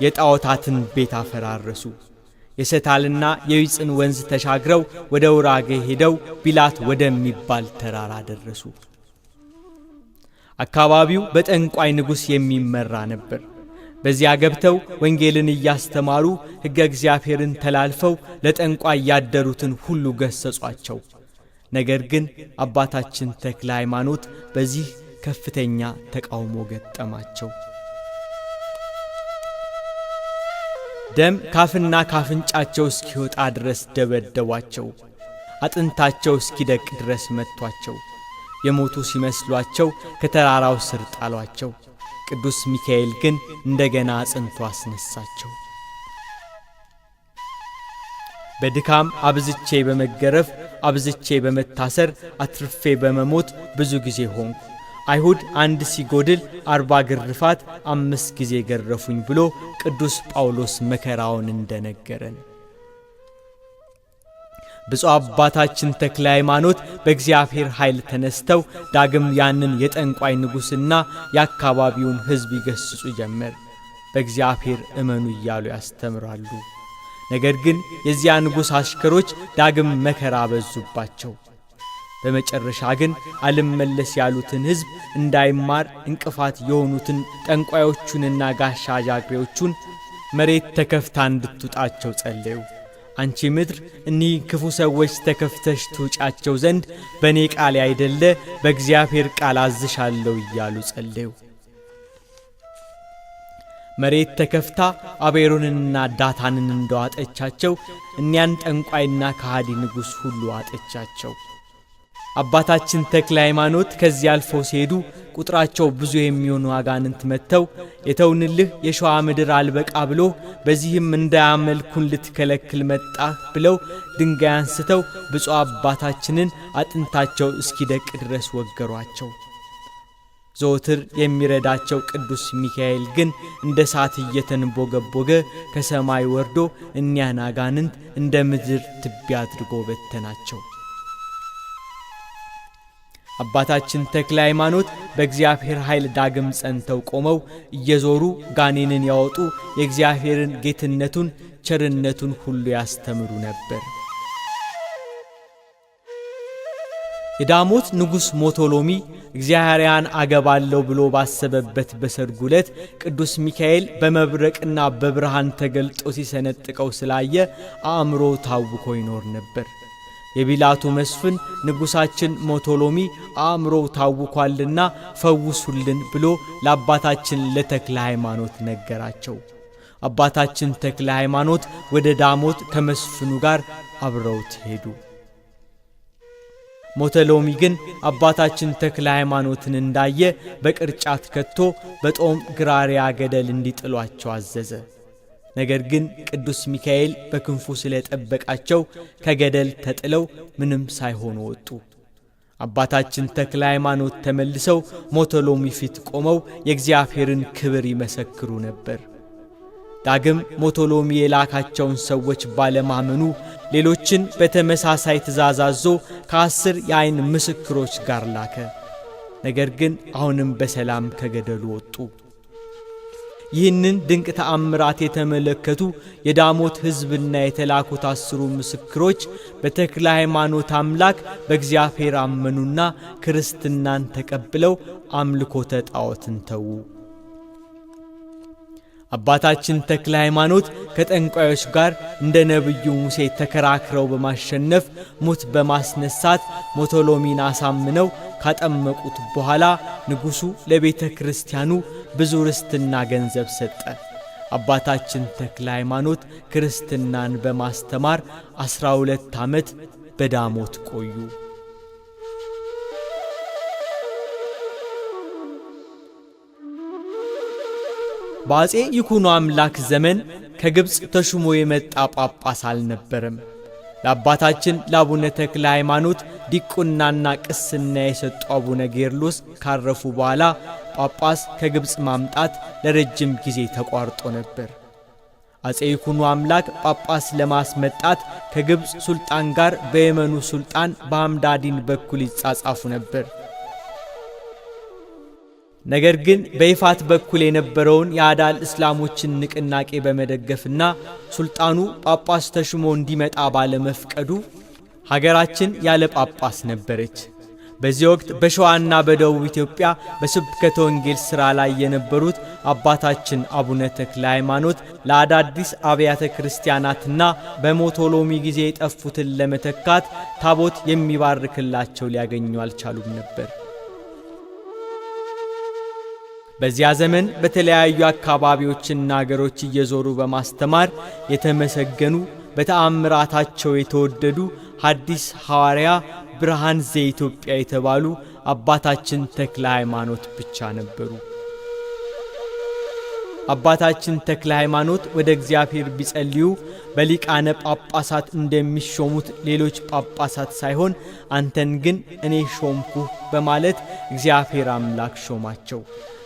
የጣዖታትን ቤት አፈራረሱ። የሰታልና የዊጽን ወንዝ ተሻግረው ወደ ውራጌ ሄደው ቢላት ወደሚባል ተራራ ደረሱ። አካባቢው በጠንቋይ ንጉሥ የሚመራ ነበር። በዚያ ገብተው ወንጌልን እያስተማሩ ሕገ እግዚአብሔርን ተላልፈው ለጠንቋይ ያደሩትን ሁሉ ገሰጿቸው። ነገር ግን አባታችን ተክለ ሃይማኖት በዚህ ከፍተኛ ተቃውሞ ገጠማቸው። ደም ካፍና ካፍንጫቸው እስኪወጣ ድረስ ደበደቧቸው። አጥንታቸው እስኪደቅ ድረስ መቷቸው። የሞቱ ሲመስሏቸው ከተራራው ስር ጣሏቸው። ቅዱስ ሚካኤል ግን እንደገና አጽንቶ አስነሳቸው። በድካም አብዝቼ በመገረፍ አብዝቼ በመታሰር አትርፌ በመሞት ብዙ ጊዜ ሆንኩ። አይሁድ አንድ ሲጎድል 40 ግርፋት 5 ጊዜ ገረፉኝ ብሎ ቅዱስ ጳውሎስ መከራውን እንደነገረን ብፁዕ አባታችን ተክለ ሃይማኖት በእግዚአብሔር ኃይል ተነስተው ዳግም ያንን የጠንቋይ ንጉሥና የአካባቢውን ሕዝብ ይገስጹ ጀመር። በእግዚአብሔር እመኑ እያሉ ያስተምራሉ። ነገር ግን የዚያ ንጉሥ አሽከሮች ዳግም መከራ በዙባቸው። በመጨረሻ ግን አልመለስ ያሉትን ሕዝብ እንዳይማር እንቅፋት የሆኑትን ጠንቋዮቹንና ጋሻ ጃግሬዎቹን መሬት ተከፍታ እንድትውጣቸው ጸለዩ። አንቺ ምድር እኒህ ክፉ ሰዎች ተከፍተሽ ትውጫቸው ዘንድ በእኔ ቃል አይደለ በእግዚአብሔር ቃል አዝሻለሁ እያሉ ጸለዩ። መሬት ተከፍታ አቤሮንንና ዳታንን እንደዋጠቻቸው እኒያን ጠንቋይና ከሃዲ ንጉሥ ሁሉ ዋጠቻቸው። አባታችን ተክለ ሃይማኖት ከዚህ አልፈው ሲሄዱ ቁጥራቸው ብዙ የሚሆኑ አጋንንት መጥተው የተውንልህ የሸዋ ምድር አልበቃ ብሎ በዚህም እንዳያመልኩን ልትከለክል መጣህ ብለው ድንጋይ አንስተው ብፁዕ አባታችንን አጥንታቸው እስኪደቅ ድረስ ወገሯቸው። ዘወትር የሚረዳቸው ቅዱስ ሚካኤል ግን እንደ እሳት እየተንቦገቦገ ከሰማይ ወርዶ እኒያን አጋንንት እንደ ምድር ትቢያ አድርጎ በተናቸው። አባታችን ተክለ ሃይማኖት በእግዚአብሔር ኃይል ዳግም ጸንተው ቆመው እየዞሩ ጋኔንን ያወጡ፣ የእግዚአብሔርን ጌትነቱን ቸርነቱን ሁሉ ያስተምሩ ነበር። የዳሞት ንጉሥ ሞቶሎሚ እግዚአብሔርን አገባለሁ ብሎ ባሰበበት በሰርጉ ዕለት ቅዱስ ሚካኤል በመብረቅና በብርሃን ተገልጦ ሲሰነጥቀው ስላየ አእምሮ ታውኮ ይኖር ነበር። የቢላቱ መስፍን ንጉሳችን ሞቶሎሚ አእምሮ ታውኳልና ፈውሱልን ብሎ ለአባታችን ለተክለ ሃይማኖት ነገራቸው። አባታችን ተክለ ሃይማኖት ወደ ዳሞት ከመስፍኑ ጋር አብረውት ሄዱ። ሞተሎሚ ግን አባታችን ተክለ ሃይማኖትን እንዳየ በቅርጫት ከቶ በጦም ግራሪያ ገደል እንዲጥሏቸው አዘዘ። ነገር ግን ቅዱስ ሚካኤል በክንፉ ስለጠበቃቸው ከገደል ተጥለው ምንም ሳይሆኑ ወጡ። አባታችን ተክለ ሃይማኖት ተመልሰው ሞተሎሚ ፊት ቆመው የእግዚአብሔርን ክብር ይመሰክሩ ነበር። ዳግም ሞቶሎሚ የላካቸውን ሰዎች ባለማመኑ ሌሎችን በተመሳሳይ ትእዛዝ አዞ ከ10 የዓይን ምስክሮች ጋር ላከ። ነገር ግን አሁንም በሰላም ከገደሉ ወጡ። ይህንን ድንቅ ተአምራት የተመለከቱ የዳሞት ሕዝብና የተላኩት 10 ምስክሮች በተክለ ሃይማኖት አምላክ በእግዚአብሔር አመኑና ክርስትናን ተቀብለው አምልኮተ ጣዖትን ተዉ። አባታችን ተክለ ሃይማኖት ከጠንቋዮች ጋር እንደ ነብዩ ሙሴ ተከራክረው በማሸነፍ ሙት በማስነሳት ሞቶሎሚን አሳምነው ካጠመቁት በኋላ ንጉሱ ለቤተ ክርስቲያኑ ብዙ ርስትና ገንዘብ ሰጠ። አባታችን ተክለ ሃይማኖት ክርስትናን በማስተማር 12 ዓመት በዳሞት ቆዩ። በአፄ ይኩኖ አምላክ ዘመን ከግብጽ ተሹሞ የመጣ ጳጳስ አልነበረም። ለአባታችን ለአቡነ ተክለ ሃይማኖት ዲቁናና ቅስና የሰጡ አቡነ ጌርሎስ ካረፉ በኋላ ጳጳስ ከግብጽ ማምጣት ለረጅም ጊዜ ተቋርጦ ነበር። አፄ ይኩኖ አምላክ ጳጳስ ለማስመጣት ከግብጽ ሱልጣን ጋር በየመኑ ሱልጣን በሐምዳዲን በኩል ይጻጻፉ ነበር። ነገር ግን በይፋት በኩል የነበረውን የአዳል እስላሞችን ንቅናቄ በመደገፍና ሱልጣኑ ጳጳስ ተሹሞ እንዲመጣ ባለመፍቀዱ ሀገራችን ያለ ጳጳስ ነበረች። በዚህ ወቅት በሸዋና በደቡብ ኢትዮጵያ በስብከተ ወንጌል ሥራ ላይ የነበሩት አባታችን አቡነ ተክለ ሃይማኖት ለአዳዲስ አብያተ ክርስቲያናትና በሞቶሎሚ ጊዜ የጠፉትን ለመተካት ታቦት የሚባርክላቸው ሊያገኙ አልቻሉም ነበር። በዚያ ዘመን በተለያዩ አካባቢዎችና አገሮች እየዞሩ በማስተማር የተመሰገኑ በተአምራታቸው የተወደዱ ሐዲስ ሐዋርያ ብርሃን ዘኢትዮጵያ የተባሉ አባታችን ተክለ ሃይማኖት ብቻ ነበሩ። አባታችን ተክለ ሃይማኖት ወደ እግዚአብሔር ቢጸልዩ በሊቃነ ጳጳሳት እንደሚሾሙት ሌሎች ጳጳሳት ሳይሆን አንተን ግን እኔ ሾምኩህ በማለት እግዚአብሔር አምላክ ሾማቸው።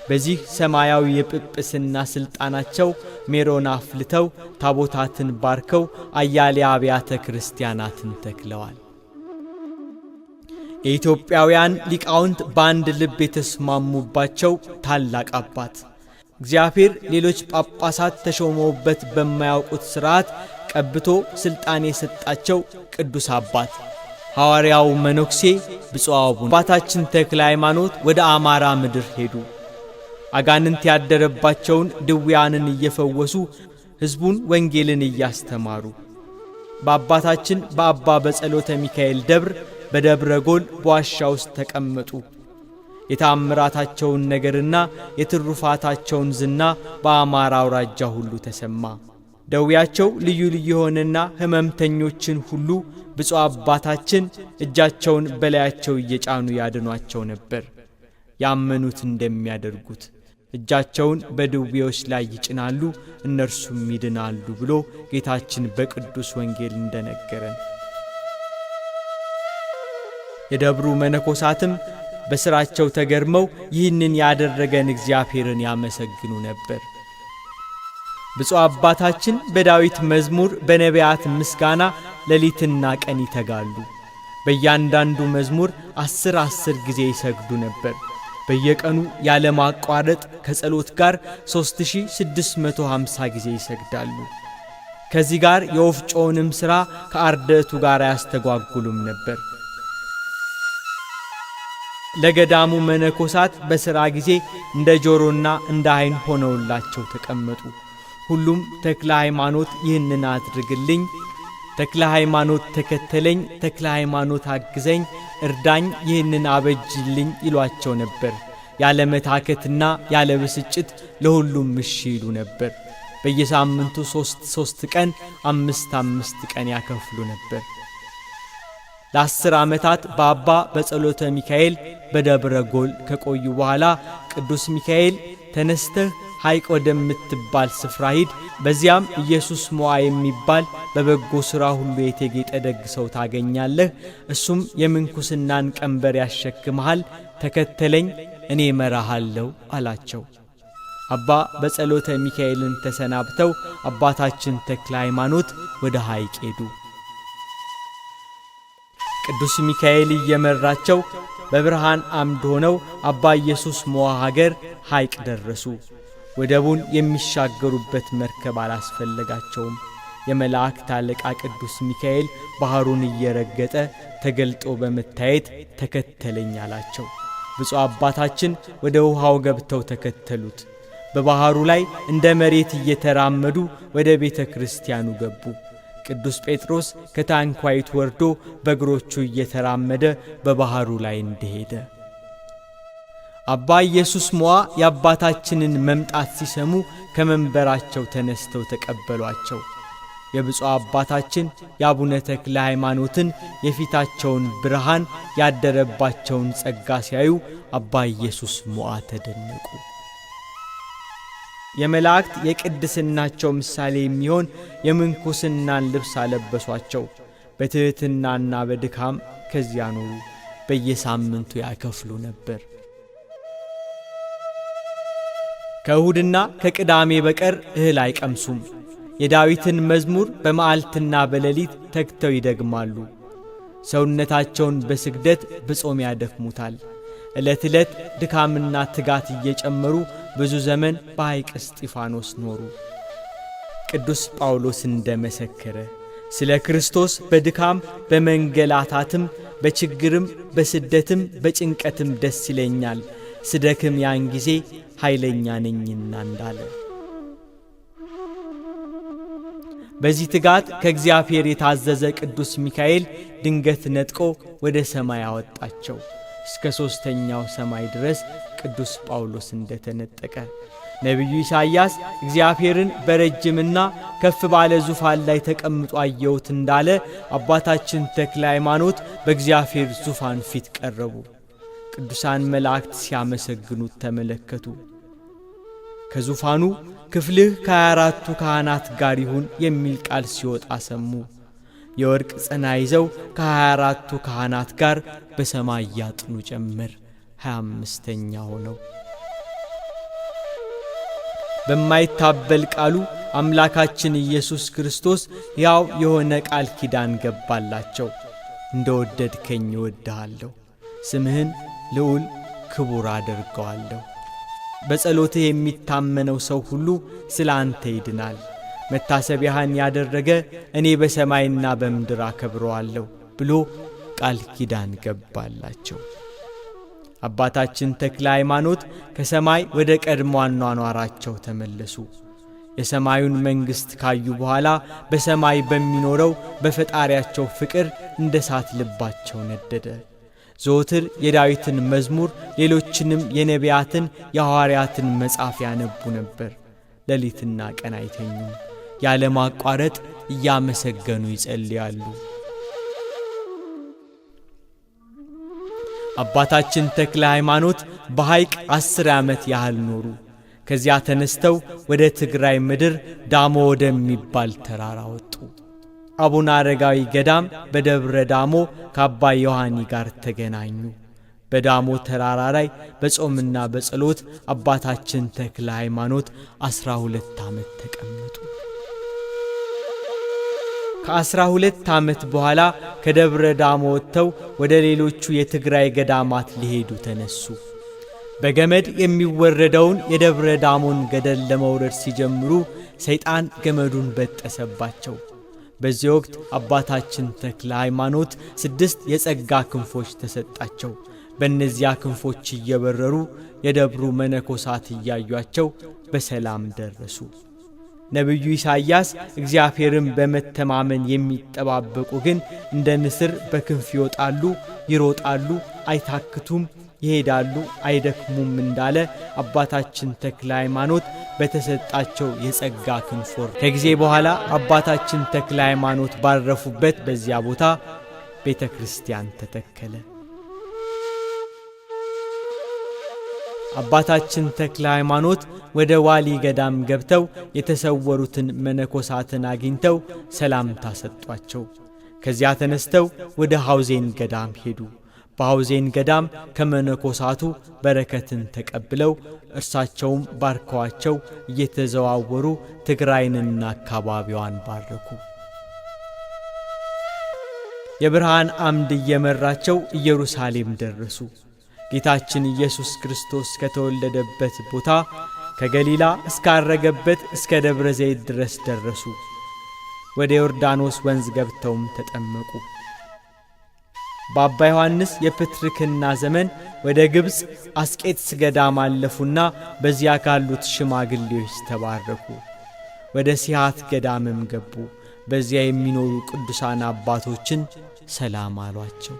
በዚህ ሰማያዊ የጵጵስና ስልጣናቸው ሜሮን አፍልተው ታቦታትን ባርከው አያሌ አብያተ ክርስቲያናትን ተክለዋል። የኢትዮጵያውያን ሊቃውንት በአንድ ልብ የተስማሙባቸው ታላቅ አባት እግዚአብሔር ሌሎች ጳጳሳት ተሾመውበት በማያውቁት ሥርዓት ቀብቶ ስልጣን የሰጣቸው ቅዱስ አባት ሐዋርያው መነኩሴ ብፁዕ አቡነ አባታችን ተክለ ሃይማኖት ወደ አማራ ምድር ሄዱ። አጋንንት ያደረባቸውን ድውያንን እየፈወሱ ሕዝቡን ወንጌልን እያስተማሩ በአባታችን በአባ በጸሎተ ሚካኤል ደብር በደብረ ጎል በዋሻ ውስጥ ተቀመጡ። የተአምራታቸውን ነገርና የትሩፋታቸውን ዝና በአማራ አውራጃ ሁሉ ተሰማ። ደዌያቸው ልዩ ልዩ የሆነና ሕመምተኞችን ሁሉ ብፁዕ አባታችን እጃቸውን በላያቸው እየጫኑ ያድኗቸው ነበር። ያመኑት እንደሚያደርጉት እጃቸውን በድዌዎች ላይ ይጭናሉ፣ እነርሱም ይድናሉ ብሎ ጌታችን በቅዱስ ወንጌል እንደነገረን የደብሩ መነኮሳትም በሥራቸው ተገርመው ይህንን ያደረገን እግዚአብሔርን ያመሰግኑ ነበር። ብፁዕ አባታችን በዳዊት መዝሙር በነቢያት ምስጋና ሌሊትና ቀን ይተጋሉ። በእያንዳንዱ መዝሙር 10 10 ጊዜ ይሰግዱ ነበር። በየቀኑ ያለማቋረጥ ከጸሎት ጋር 3650 ጊዜ ይሰግዳሉ። ከዚህ ጋር የወፍጮውንም ሥራ ከአርድእቱ ጋር አያስተጓጉሉም ነበር። ለገዳሙ መነኮሳት በሥራ ጊዜ እንደ ጆሮና እንደ ዓይን ሆነውላቸው ተቀመጡ። ሁሉም ተክለ ሃይማኖት ይህንን አድርግልኝ፣ ተክለ ሃይማኖት ተከተለኝ፣ ተክለ ሃይማኖት አግዘኝ፣ እርዳኝ፣ ይህንን አበጅልኝ ይሏቸው ነበር። ያለ መታከትና ያለ ብስጭት ለሁሉም እሺ ይሉ ነበር። በየሳምንቱ 3 3 ቀን 5 5 ቀን ያከፍሉ ነበር። ለ10 ዓመታት በአባ በጸሎተ ሚካኤል በደብረ ጎል ከቆዩ በኋላ ቅዱስ ሚካኤል ተነስተህ ሐይቅ ወደምትባል ስፍራ ሂድ፣ በዚያም ኢየሱስ ሞዓ የሚባል በበጎ ሥራ ሁሉ የተጌጠ ደግ ሰው ታገኛለህ፣ እሱም የምንኩስናን ቀንበር ያሸክምሃል፣ ተከተለኝ፣ እኔ እመራሃለሁ አላቸው። አባ በጸሎተ ሚካኤልን ተሰናብተው አባታችን ተክለ ሃይማኖት ወደ ሐይቅ ሄዱ። ቅዱስ ሚካኤል እየመራቸው በብርሃን አምድ ሆነው አባ ኢየሱስ ሞዓ ሀገር ሐይቅ ደረሱ። ወደቡን የሚሻገሩበት መርከብ አላስፈለጋቸውም። የመላእክት አለቃ ቅዱስ ሚካኤል ባህሩን እየረገጠ ተገልጦ በመታየት ተከተለኝ አላቸው። ብፁዕ አባታችን ወደ ውሃው ገብተው ተከተሉት። በባህሩ ላይ እንደ መሬት እየተራመዱ ወደ ቤተ ክርስቲያኑ ገቡ። ቅዱስ ጴጥሮስ ከታንኳይቱ ወርዶ በእግሮቹ እየተራመደ በባህሩ ላይ እንደሄደ አባ ኢየሱስ ሞዓ የአባታችንን መምጣት ሲሰሙ ከመንበራቸው ተነስተው ተቀበሏቸው። የብፁዕ አባታችን የአቡነ ተክለ ሃይማኖትን የፊታቸውን ብርሃን ያደረባቸውን ጸጋ ሲያዩ አባ ኢየሱስ ሞዓ ተደነቁ። የመላእክት የቅድስናቸው ምሳሌ የሚሆን የምንኩስናን ልብስ አለበሷቸው። በትሕትናና በድካም ከዚያ ኖሩ። በየሳምንቱ ያከፍሉ ነበር። ከእሁድና ከቅዳሜ በቀር እህል አይቀምሱም። የዳዊትን መዝሙር በመዓልትና በሌሊት ተግተው ይደግማሉ። ሰውነታቸውን በስግደት በጾም ያደክሙታል። ዕለት ዕለት ድካምና ትጋት እየጨመሩ ብዙ ዘመን በሐይቅ እስጢፋኖስ ኖሩ። ቅዱስ ጳውሎስ እንደመሰከረ ስለ ክርስቶስ በድካም በመንገላታትም በችግርም በስደትም በጭንቀትም ደስ ይለኛል፣ ስደክም ያን ጊዜ ኃይለኛ ነኝና እንዳለ። በዚህ ትጋት ከእግዚአብሔር የታዘዘ ቅዱስ ሚካኤል ድንገት ነጥቆ ወደ ሰማይ አወጣቸው። እስከ ሦስተኛው ሰማይ ድረስ ቅዱስ ጳውሎስ እንደተነጠቀ ነቢዩ ኢሳይያስ እግዚአብሔርን በረጅምና ከፍ ባለ ዙፋን ላይ ተቀምጦ አየሁት እንዳለ አባታችን ተክለ ሃይማኖት በእግዚአብሔር ዙፋን ፊት ቀረቡ። ቅዱሳን መላእክት ሲያመሰግኑት ተመለከቱ። ከዙፋኑ ክፍልህ ከ24ቱ ካህናት ጋር ይሁን የሚል ቃል ሲወጣ ሰሙ። የወርቅ ጽና ይዘው ከ24ቱ ካህናት ጋር በሰማይ ያጥኑ ጀመር። 25ኛ ሆነው በማይታበል ቃሉ አምላካችን ኢየሱስ ክርስቶስ ያው የሆነ ቃል ኪዳን ገባላቸው። እንደወደድከኝ እወድሃለሁ፣ ስምህን ልዑል ክቡር አደርገዋለሁ። በጸሎትህ የሚታመነው ሰው ሁሉ ስለ አንተ ይድናል። መታሰቢያህን ያደረገ እኔ በሰማይና በምድር አከብረዋለሁ ብሎ ቃል ኪዳን ገባላቸው። አባታችን ተክለ ሃይማኖት ከሰማይ ወደ ቀድሞ አኗኗራቸው ተመለሱ። የሰማዩን መንግሥት ካዩ በኋላ በሰማይ በሚኖረው በፈጣሪያቸው ፍቅር እንደ እሳት ልባቸው ነደደ። ዘወትር የዳዊትን መዝሙር፣ ሌሎችንም የነቢያትን የሐዋርያትን መጽሐፍ ያነቡ ነበር። ሌሊትና ቀን አይተኙም። ያለማቋረጥ እያመሰገኑ ይጸልያሉ። አባታችን ተክለ ሃይማኖት በሐይቅ 10 ዓመት ያህል ኖሩ። ከዚያ ተነስተው ወደ ትግራይ ምድር ዳሞ ወደሚባል ተራራ ወጡ። አቡነ አረጋዊ ገዳም በደብረ ዳሞ ከአባ ዮሐኒ ጋር ተገናኙ። በዳሞ ተራራ ላይ በጾምና በጸሎት አባታችን ተክለ ሃይማኖት 12 ዓመት ተቀመጡ። ከ12 ዓመት በኋላ ከደብረ ዳሞ ወጥተው ወደ ሌሎቹ የትግራይ ገዳማት ሊሄዱ ተነሱ። በገመድ የሚወረደውን የደብረ ዳሞን ገደል ለመውረድ ሲጀምሩ ሰይጣን ገመዱን በጠሰባቸው። በዚህ ወቅት አባታችን ተክለ ሃይማኖት 6 የጸጋ ክንፎች ተሰጣቸው። በእነዚያ ክንፎች እየበረሩ የደብሩ መነኮሳት እያዩአቸው በሰላም ደረሱ። ነቢዩ ኢሳይያስ እግዚአብሔርን በመተማመን የሚጠባበቁ ግን እንደ ንስር በክንፍ ይወጣሉ፣ ይሮጣሉ፣ አይታክቱም፣ ይሄዳሉ፣ አይደክሙም እንዳለ አባታችን ተክለ ሃይማኖት በተሰጣቸው የጸጋ ክንፍ ወረዱ። ከጊዜ በኋላ አባታችን ተክለ ሃይማኖት ባረፉበት በዚያ ቦታ ቤተክርስቲያን ተተከለ። አባታችን ተክለ ሃይማኖት ወደ ዋሊ ገዳም ገብተው የተሰወሩትን መነኮሳትን አግኝተው ሰላምታ ሰጧቸው። ከዚያ ተነስተው ወደ ሐውዜን ገዳም ሄዱ። በሐውዜን ገዳም ከመነኮሳቱ በረከትን ተቀብለው እርሳቸውም ባርከዋቸው እየተዘዋወሩ ትግራይንና አካባቢዋን ባረኩ። የብርሃን አምድ እየመራቸው ኢየሩሳሌም ደረሱ። ጌታችን ኢየሱስ ክርስቶስ ከተወለደበት ቦታ ከገሊላ እስካረገበት እስከ ደብረ ዘይት ድረስ ደረሱ። ወደ ዮርዳኖስ ወንዝ ገብተውም ተጠመቁ። በአባ ዮሐንስ የፕትርክና ዘመን ወደ ግብጽ አስቄጥስ ገዳም አለፉና በዚያ ካሉት ሽማግሌዎች ተባረኩ። ወደ ሲሃት ገዳምም ገቡ። በዚያ የሚኖሩ ቅዱሳን አባቶችን ሰላም አሏቸው።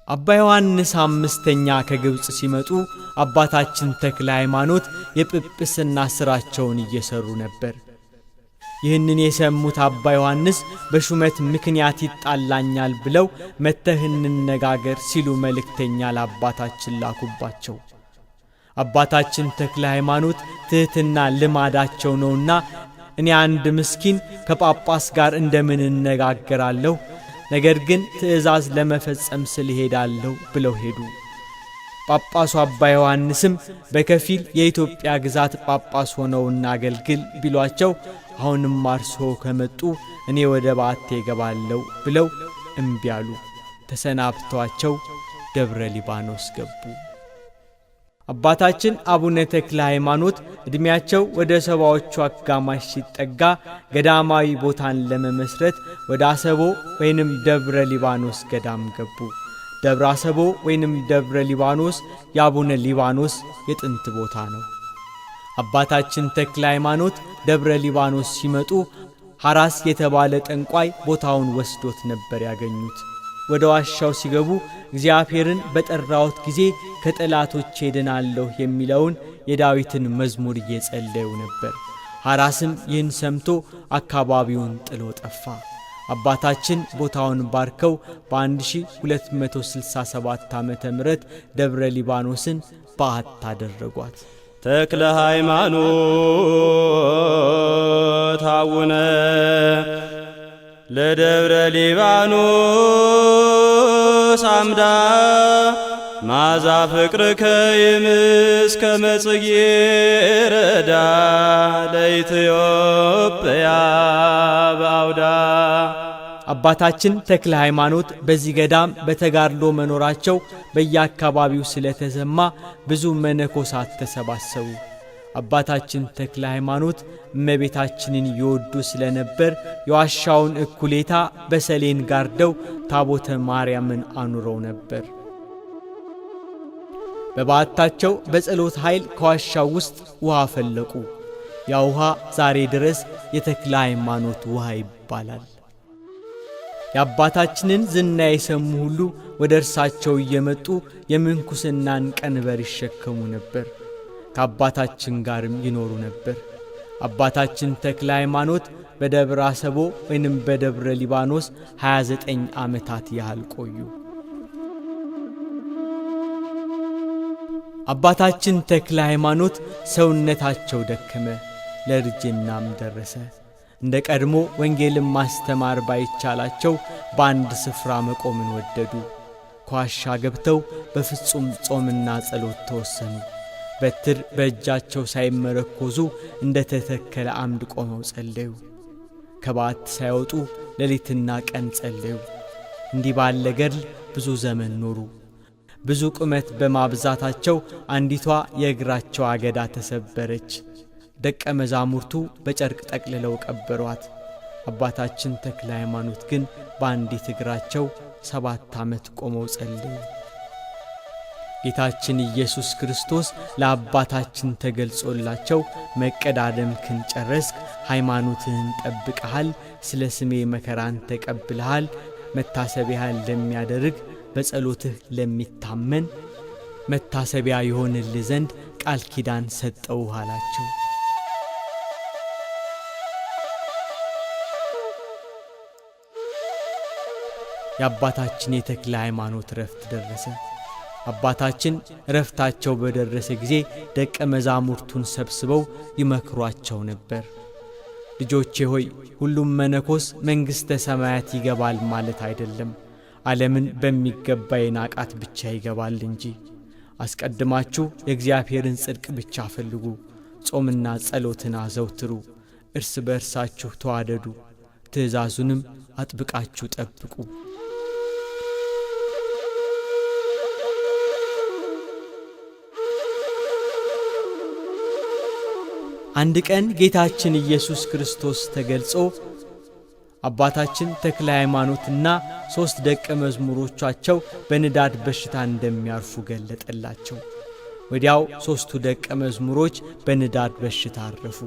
አባ ዮሐንስ 5ኛ ከግብጽ ሲመጡ አባታችን ተክለ ሃይማኖት የጵጵስና ሥራቸውን እየሰሩ ነበር። ይህንን የሰሙት አባ ዮሐንስ በሹመት ምክንያት ይጣላኛል ብለው መጥተህ እንነጋገር ሲሉ መልእክተኛ ለአባታችን ላኩባቸው። አባታችን ተክለ ሃይማኖት ትሕትና ልማዳቸው ነውና እኔ አንድ ምስኪን ከጳጳስ ጋር እንደምን እነጋገራለሁ? ነገር ግን ትእዛዝ ለመፈጸም ስል እሄዳለሁ ብለው ሄዱ። ጳጳሱ አባ ዮሐንስም በከፊል የኢትዮጵያ ግዛት ጳጳስ ሆነው እናገልግል ቢሏቸው አሁንም እርሶ ከመጡ እኔ ወደ ባቴ እገባለሁ ብለው እምቢ አሉ። ተሰናብተዋቸው ደብረ ሊባኖስ ገቡ። አባታችን አቡነ ተክለ ሃይማኖት ዕድሜያቸው ወደ 70ዎቹ አጋማሽ ሲጠጋ ገዳማዊ ቦታን ለመመስረት ወደ አሰቦ ወይንም ደብረ ሊባኖስ ገዳም ገቡ። ደብረ አሰቦ ወይንም ደብረ ሊባኖስ የአቡነ ሊባኖስ የጥንት ቦታ ነው። አባታችን ተክለ ሃይማኖት ደብረ ሊባኖስ ሲመጡ ሐራስ የተባለ ጠንቋይ ቦታውን ወስዶት ነበር ያገኙት። ወደ ዋሻው ሲገቡ እግዚአብሔርን በጠራሁት ጊዜ ከጠላቶቼ ድናለሁ የሚለውን የዳዊትን መዝሙር እየጸለዩ ነበር። ሐራስም ይህን ሰምቶ አካባቢውን ጥሎ ጠፋ። አባታችን ቦታውን ባርከው በ1267 ዓመተ ምህረት ደብረ ሊባኖስን በዓት አደረጓት። ተክለ ሃይማኖት አቡነ ለደብረ ሊባኖስ አምዳ ማዛ ፍቅርከ ይምስ ከመጽጌ ረዳ ለኢትዮጵያ ባውዳ። አባታችን ተክለ ሃይማኖት በዚህ ገዳም በተጋድሎ መኖራቸው በየአካባቢው ስለተሰማ ብዙ መነኮሳት ተሰባሰቡ። አባታችን ተክለ ሃይማኖት እመቤታችንን ይወዱ ስለነበር የዋሻውን እኩሌታ በሰሌን ጋርደው ታቦተ ማርያምን አኑረው ነበር። በበዓታቸው በጸሎት ኃይል ከዋሻው ውስጥ ውሃ ፈለቁ። ያ ውሃ ዛሬ ድረስ የተክለ ሃይማኖት ውሃ ይባላል። የአባታችንን ዝና የሰሙ ሁሉ ወደ እርሳቸው እየመጡ የምንኩስናን ቀንበር ይሸከሙ ነበር። ከአባታችን ጋርም ይኖሩ ነበር። አባታችን ተክለ ሃይማኖት በደብረ አሰቦ ወይንም በደብረ ሊባኖስ 29 ዓመታት ያህል ቆዩ። አባታችን ተክለ ሃይማኖት ሰውነታቸው ደከመ፣ ለእርጅናም ደረሰ። እንደ ቀድሞ ወንጌልን ማስተማር ባይቻላቸው በአንድ ስፍራ መቆምን ወደዱ። ከዋሻ ገብተው በፍጹም ጾምና ጸሎት ተወሰኑ። በትር በእጃቸው ሳይመረኮዙ እንደ ተተከለ አምድ ቆመው ጸለዩ። ከበዓት ሳይወጡ ሌሊትና ቀን ጸለዩ። እንዲህ ባለ ገድል ብዙ ዘመን ኖሩ። ብዙ ቁመት በማብዛታቸው አንዲቷ የእግራቸው አገዳ ተሰበረች። ደቀ መዛሙርቱ በጨርቅ ጠቅልለው ቀበሯት። አባታችን ተክለ ሃይማኖት ግን በአንዲት እግራቸው 7 ዓመት ቆመው ጸለዩ። ጌታችን ኢየሱስ ክርስቶስ ለአባታችን ተገልጾላቸው መቀዳደምክን ጨረስክ፣ ሃይማኖትህን ጠብቀሃል፣ ስለ ስሜ መከራን ተቀብለሃል፣ መታሰቢያህን ለሚያደርግ በጸሎትህ ለሚታመን መታሰቢያ ይሆንልህ ዘንድ ቃል ኪዳን ሰጠውህ አላቸው። የአባታችን የተክለ ሃይማኖት ረፍት ደረሰ። አባታችን ረፍታቸው በደረሰ ጊዜ ደቀ መዛሙርቱን ሰብስበው ይመክሯቸው ነበር። ልጆቼ ሆይ፣ ሁሉም መነኮስ መንግሥተ ሰማያት ይገባል ማለት አይደለም። ዓለምን በሚገባ የናቃት ብቻ ይገባል እንጂ። አስቀድማችሁ የእግዚአብሔርን ጽድቅ ብቻ ፈልጉ። ጾምና ጸሎትን አዘውትሩ። እርስ በእርሳችሁ ተዋደዱ። ትእዛዙንም አጥብቃችሁ ጠብቁ። አንድ ቀን ጌታችን ኢየሱስ ክርስቶስ ተገልጾ አባታችን ተክለ ሃይማኖትና 3 ደቀ መዝሙሮቻቸው በንዳድ በሽታ እንደሚያርፉ ገለጠላቸው። ወዲያው 3ቱ ደቀ መዝሙሮች በንዳድ በሽታ አረፉ።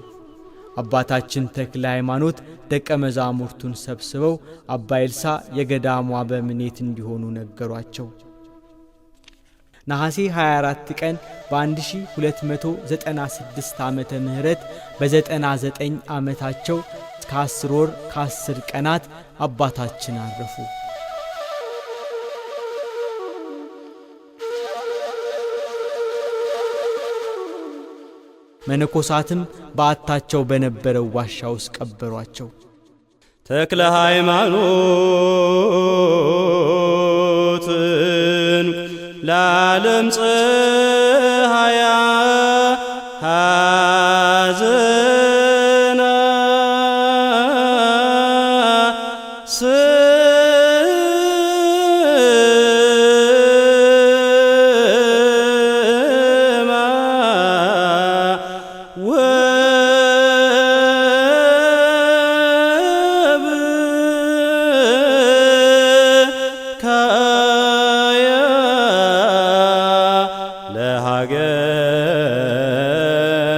አባታችን ተክለ ሃይማኖት ደቀ መዛሙርቱን ሰብስበው አባ ኤልሳ የገዳሙ አበምኔት እንዲሆኑ ነገሯቸው። ነሐሴ 24 ቀን በ1296 ዓመተ ምህረት በ99 ዓመታቸው ከአስር ወር ከአስር ቀናት አባታችን አረፉ። መነኮሳትም በዓታቸው በነበረው ዋሻ ውስጥ ቀበሯቸው። ተክለ ሃይማኖትን ለዓለም ፀሐያ ሐዘና ስማ ወብካያ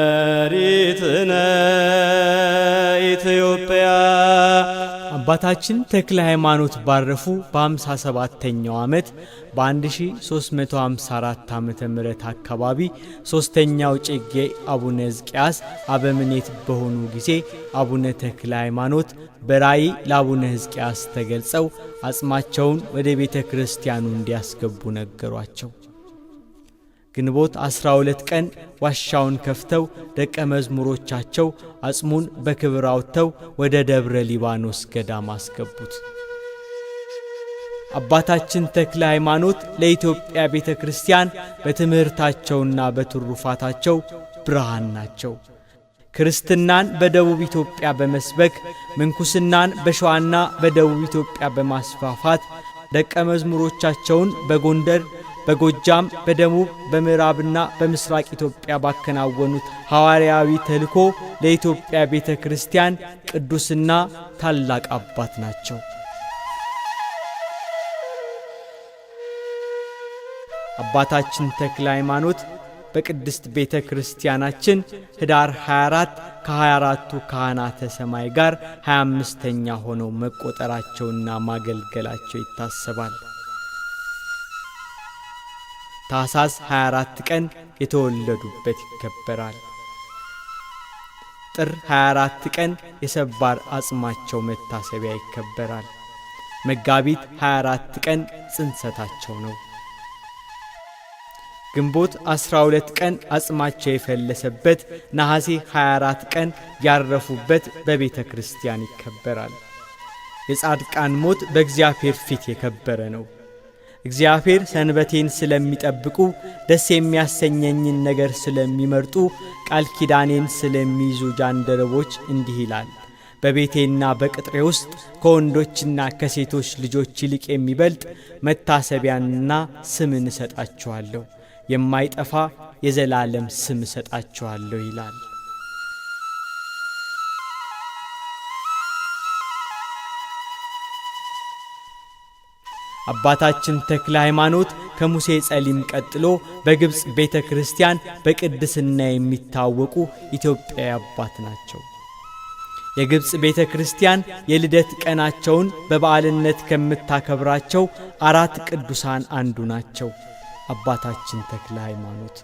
ለሀገሪትነ ኢትዮጵያ። አባታችን ተክለ ሃይማኖት ባረፉ በሃምሳ ሰባተኛው ዓመት በአንድ ሺህ ሶስት መቶ ሃምሳ አራት ዓመተ ምህረት አካባቢ ሶስተኛው እጨጌ አቡነ ሕዝቅያስ አበምኔት በሆኑ ጊዜ አቡነ ተክለ ሃይማኖት በራእይ ለአቡነ ሕዝቅያስ ተገልጸው አጽማቸውን ወደ ቤተ ክርስቲያኑ እንዲያስገቡ ነገሯቸው። ግንቦት 12 ቀን ዋሻውን ከፍተው ደቀ መዝሙሮቻቸው አጽሙን በክብር አውጥተው ወደ ደብረ ሊባኖስ ገዳም አስገቡት። አባታችን ተክለ ሃይማኖት ለኢትዮጵያ ቤተክርስቲያን በትምህርታቸውና በትሩፋታቸው ብርሃን ናቸው። ክርስትናን በደቡብ ኢትዮጵያ በመስበክ ምንኩስናን በሸዋና በደቡብ ኢትዮጵያ በማስፋፋት ደቀ መዝሙሮቻቸውን በጎንደር፣ በጎጃም፣ በደቡብ፣ በምዕራብና በምስራቅ ኢትዮጵያ ባከናወኑት ሐዋርያዊ ተልእኮ ለኢትዮጵያ ቤተክርስቲያን ቅዱስና ታላቅ አባት ናቸው። አባታችን ተክለ ሃይማኖት በቅድስት ቤተ ክርስቲያናችን ኅዳር 24 ከ24ቱ ካህናተ ሰማይ ጋር 25ኛ ሆነው መቆጠራቸውና ማገልገላቸው ይታሰባል። ታኅሳስ 24 ቀን የተወለዱበት ይከበራል። ጥር 24 ቀን የሰባር አጽማቸው መታሰቢያ ይከበራል። መጋቢት 24 ቀን ጽንሰታቸው ነው። ግንቦት 12 ቀን አጽማቸው የፈለሰበት፣ ነሐሴ 24 ቀን ያረፉበት በቤተ ክርስቲያን ይከበራል። የጻድቃን ሞት በእግዚአብሔር ፊት የከበረ ነው። እግዚአብሔር ሰንበቴን ስለሚጠብቁ፣ ደስ የሚያሰኘኝን ነገር ስለሚመርጡ፣ ቃል ኪዳኔን ስለሚይዙ ጃንደረቦች እንዲህ ይላል። በቤቴና በቅጥሬ ውስጥ ከወንዶችና ከሴቶች ልጆች ይልቅ የሚበልጥ መታሰቢያንና ስምን እሰጣችኋለሁ፣ የማይጠፋ የዘላለም ስም እሰጣችኋለሁ ይላል። አባታችን ተክለ ሃይማኖት ከሙሴ ጸሊም ቀጥሎ በግብፅ ቤተ ክርስቲያን በቅድስና የሚታወቁ ኢትዮጵያዊ አባት ናቸው። የግብፅ ቤተ ክርስቲያን የልደት ቀናቸውን በበዓልነት ከምታከብራቸው አራት ቅዱሳን አንዱ ናቸው አባታችን ተክለ ሃይማኖት።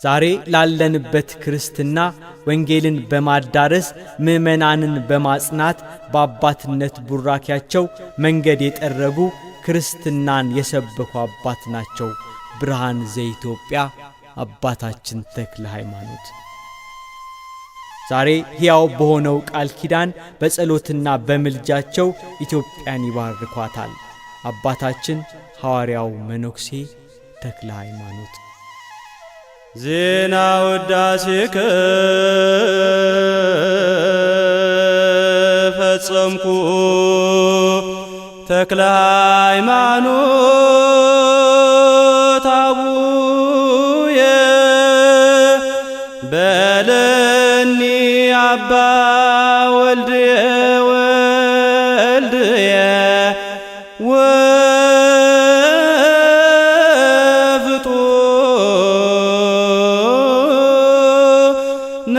ዛሬ ላለንበት ክርስትና ወንጌልን በማዳረስ ምዕመናንን በማጽናት በአባትነት ቡራኪያቸው መንገድ የጠረጉ ክርስትናን የሰበኩ አባት ናቸው። ብርሃን ዘኢትዮጵያ አባታችን ተክለ ሃይማኖት። ዛሬ ሕያው በሆነው ቃል ኪዳን በጸሎትና በምልጃቸው ኢትዮጵያን ይባርኳታል። አባታችን ሐዋርያው መነኩሴ ተክለ ሃይማኖት። ዜና ውዳሴከ ፈጸምኩ ተክለ ሃይማኖት አቡየ በለኒ አባ ወልድየ ወልድየ ወፍጡነ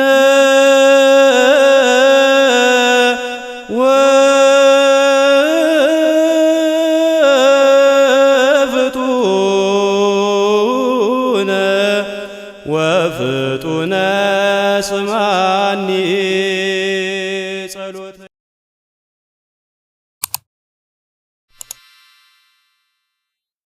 ወፍጡነ ወፍጡነ ስማኒ ጸሎተ።